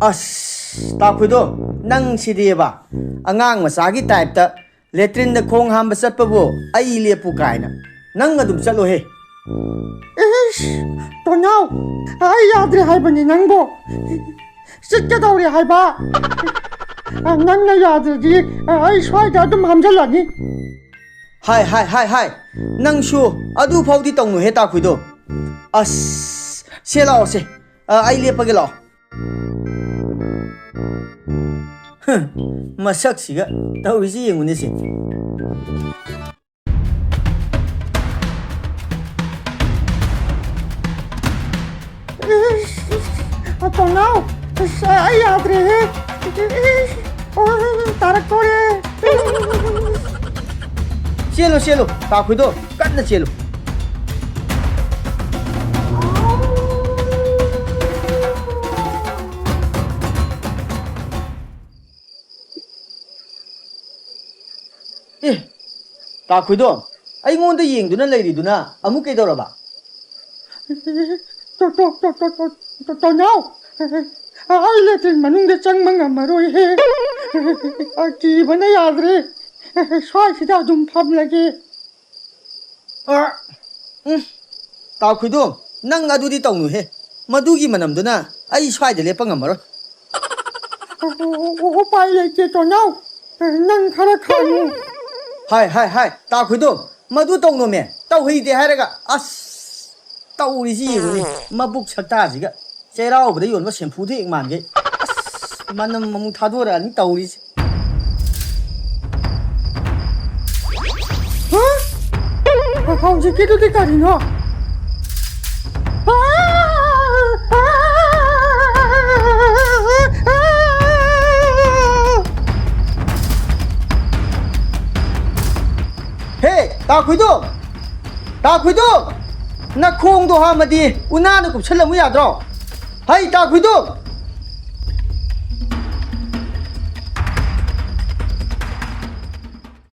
ꯑꯁ, ꯇꯥꯈꯨꯏꯗꯣ, ꯅꯪ ꯁꯤꯗꯤꯕ, ꯑꯉꯥꯡ ꯃꯆꯥꯒꯤ ꯇꯥꯏꯞꯇ ꯂꯦꯇ꯭ꯔꯤꯟꯗ ꯈꯣꯡ ꯍꯥꯝꯕ ꯆꯠꯄꯕꯨ ꯑꯩ ꯂꯦꯞꯄꯨ ꯀꯥꯏꯅ꯫ ꯅꯪ ꯑꯗꯨꯝ ꯆꯠꯂꯣꯍꯦ꯫ ꯏꯁ, ꯇꯣꯅꯥꯎ, ꯑꯩ ꯌꯥꯗ꯭ꯔꯦ ꯍꯥꯏꯕꯅꯤ ꯅꯪꯕꯨ꯫ ꯆꯠꯀꯗꯧꯔꯦ ꯍꯥꯏꯕ꯫ ꯅꯪꯅ ꯌꯥꯗ꯭ꯔꯗꯤ ꯑꯩ ꯁ꯭ꯋꯥꯏꯗ ꯑꯗꯨꯝ ꯍꯥꯝꯖꯜꯂꯅꯤ꯫ ꯍꯥꯏ, ꯍꯥꯏ, ꯍꯥꯏ, ꯍꯥꯏ꯫ ꯅꯪꯁꯨ ꯑꯗꯨ ꯐꯥꯎꯗꯤ ꯇꯧꯅꯨꯍꯦ, ꯇꯥꯈꯨꯏꯗꯣ꯫ ꯑꯁ, ꯁꯦ ꯂꯥꯛꯑꯣ, ꯁꯦ꯫ ꯑ, ꯑꯩ ꯂꯦꯞꯄꯒꯦ, ꯂꯥꯛꯑꯣ꯫ ꯍ, ꯃꯁꯛꯁꯤꯒ ꯇꯧꯔꯤꯁꯤ ꯌꯦꯡꯉꯨꯅꯦ ꯁꯦ꯫ ꯏꯁ, ꯇꯣꯅꯥꯎ, ꯏꯁ, ꯑꯩ ꯌꯥꯗ꯭ꯔꯦꯍꯦ꯫ ꯏꯁ, ꯑꯣ, ꯇꯥꯔꯛꯇꯣꯔꯦ꯫ ꯆꯦꯜꯂꯨ, ꯆꯦꯜꯂꯨ, ꯇꯥꯈꯨꯏꯗꯣ, ꯀꯟꯅ ꯆꯦꯜꯂꯨ꯫ ꯑꯦ, ꯇꯥꯈꯨꯏꯗꯣ, ꯑꯩꯉꯣꯟꯗ ꯌꯦꯡꯗꯨꯅ ꯂꯩꯔꯤꯗꯨꯅ ꯑꯃꯨꯛ ꯀꯩꯗꯧꯔꯕ? ꯇꯣ-, ꯇꯣ-, ꯇꯣ-, ꯇꯣ-, ꯇꯣ-, ꯇꯣ-, ꯇꯣꯅꯥꯎ, ꯑꯩ ꯂꯦꯇ꯭ꯔꯤꯟ ꯃꯅꯨꯡꯗ ꯆꯪꯕ ꯉꯝꯃꯔꯣꯏꯍꯦ꯫ ꯀꯤꯕꯅ ꯌꯥꯗ꯭ꯔꯦ꯫ ꯁ꯭ꯋꯥꯏꯁꯤꯗ ꯑꯗꯨꯝ ꯐꯝꯂꯒꯦ꯫ ꯑ, ꯎꯝ, ꯇꯥꯈꯨꯏꯗꯣ, ꯅꯪ ꯑꯗꯨꯗꯤ ꯇꯧꯅꯨꯍꯦ꯫ ꯃꯗꯨꯒꯤ ꯃꯅꯝꯗꯨꯅ ꯑꯩ ꯁ꯭ꯋꯥꯏꯗ ꯂꯦꯞꯄ ꯉꯝꯃꯔꯣꯏ꯫ ꯎ-, ꯎ-, ꯎ-, ꯎꯄꯥꯏ ꯂꯩꯇꯦ, ꯇꯣꯟꯅꯥꯎ꯫ ꯅꯪ ꯈꯔ ꯈꯥꯡꯉꯨ꯫ ꯍꯥꯏ, ꯍꯥꯏ, ꯍꯥꯏ, ꯇꯥ ꯈꯣꯏꯗꯣ, ꯃꯗꯨ ꯇꯧꯅꯣꯃꯦ꯫ ꯇꯧꯍꯩꯗꯦ ꯍꯥꯏꯔꯒ, ꯑꯁ, ꯇꯧꯔꯤꯁꯤ ꯌꯦꯡꯉꯨꯅꯦ꯫ ꯃꯕꯨꯛ ꯁꯛꯇꯥꯁꯤꯒ ꯆꯩꯔꯥꯎꯕꯗ ꯌꯣꯟꯕ ꯁꯦꯝꯐꯨꯗꯨ ꯍꯦꯛ ꯃꯥꯟꯒꯩ꯫ ꯑꯁ, ꯃꯅꯝ ꯑꯃꯨꯛ ꯊꯥꯗꯣꯔꯛꯑꯅꯤ ꯇꯧꯔꯤꯁꯦ꯫ ꯍꯥ? ꯍꯧꯖꯤꯛꯀꯤꯗꯨꯗꯤ ꯀꯔꯤꯅꯣ? ꯍꯦ, ꯇꯥ ꯈꯣꯏꯗꯣ! ꯇꯥ ꯈꯣꯏꯗꯣ! ꯅꯈꯣꯡꯗꯣ ꯍꯥꯝꯃꯗꯤ ꯎꯅꯥꯅ ꯀꯨꯞꯁꯜꯂꯝꯃꯨ ꯌꯥꯗ꯭ꯔꯣ? ꯍꯩ, ꯇꯥ ꯈꯣꯏꯗꯣ!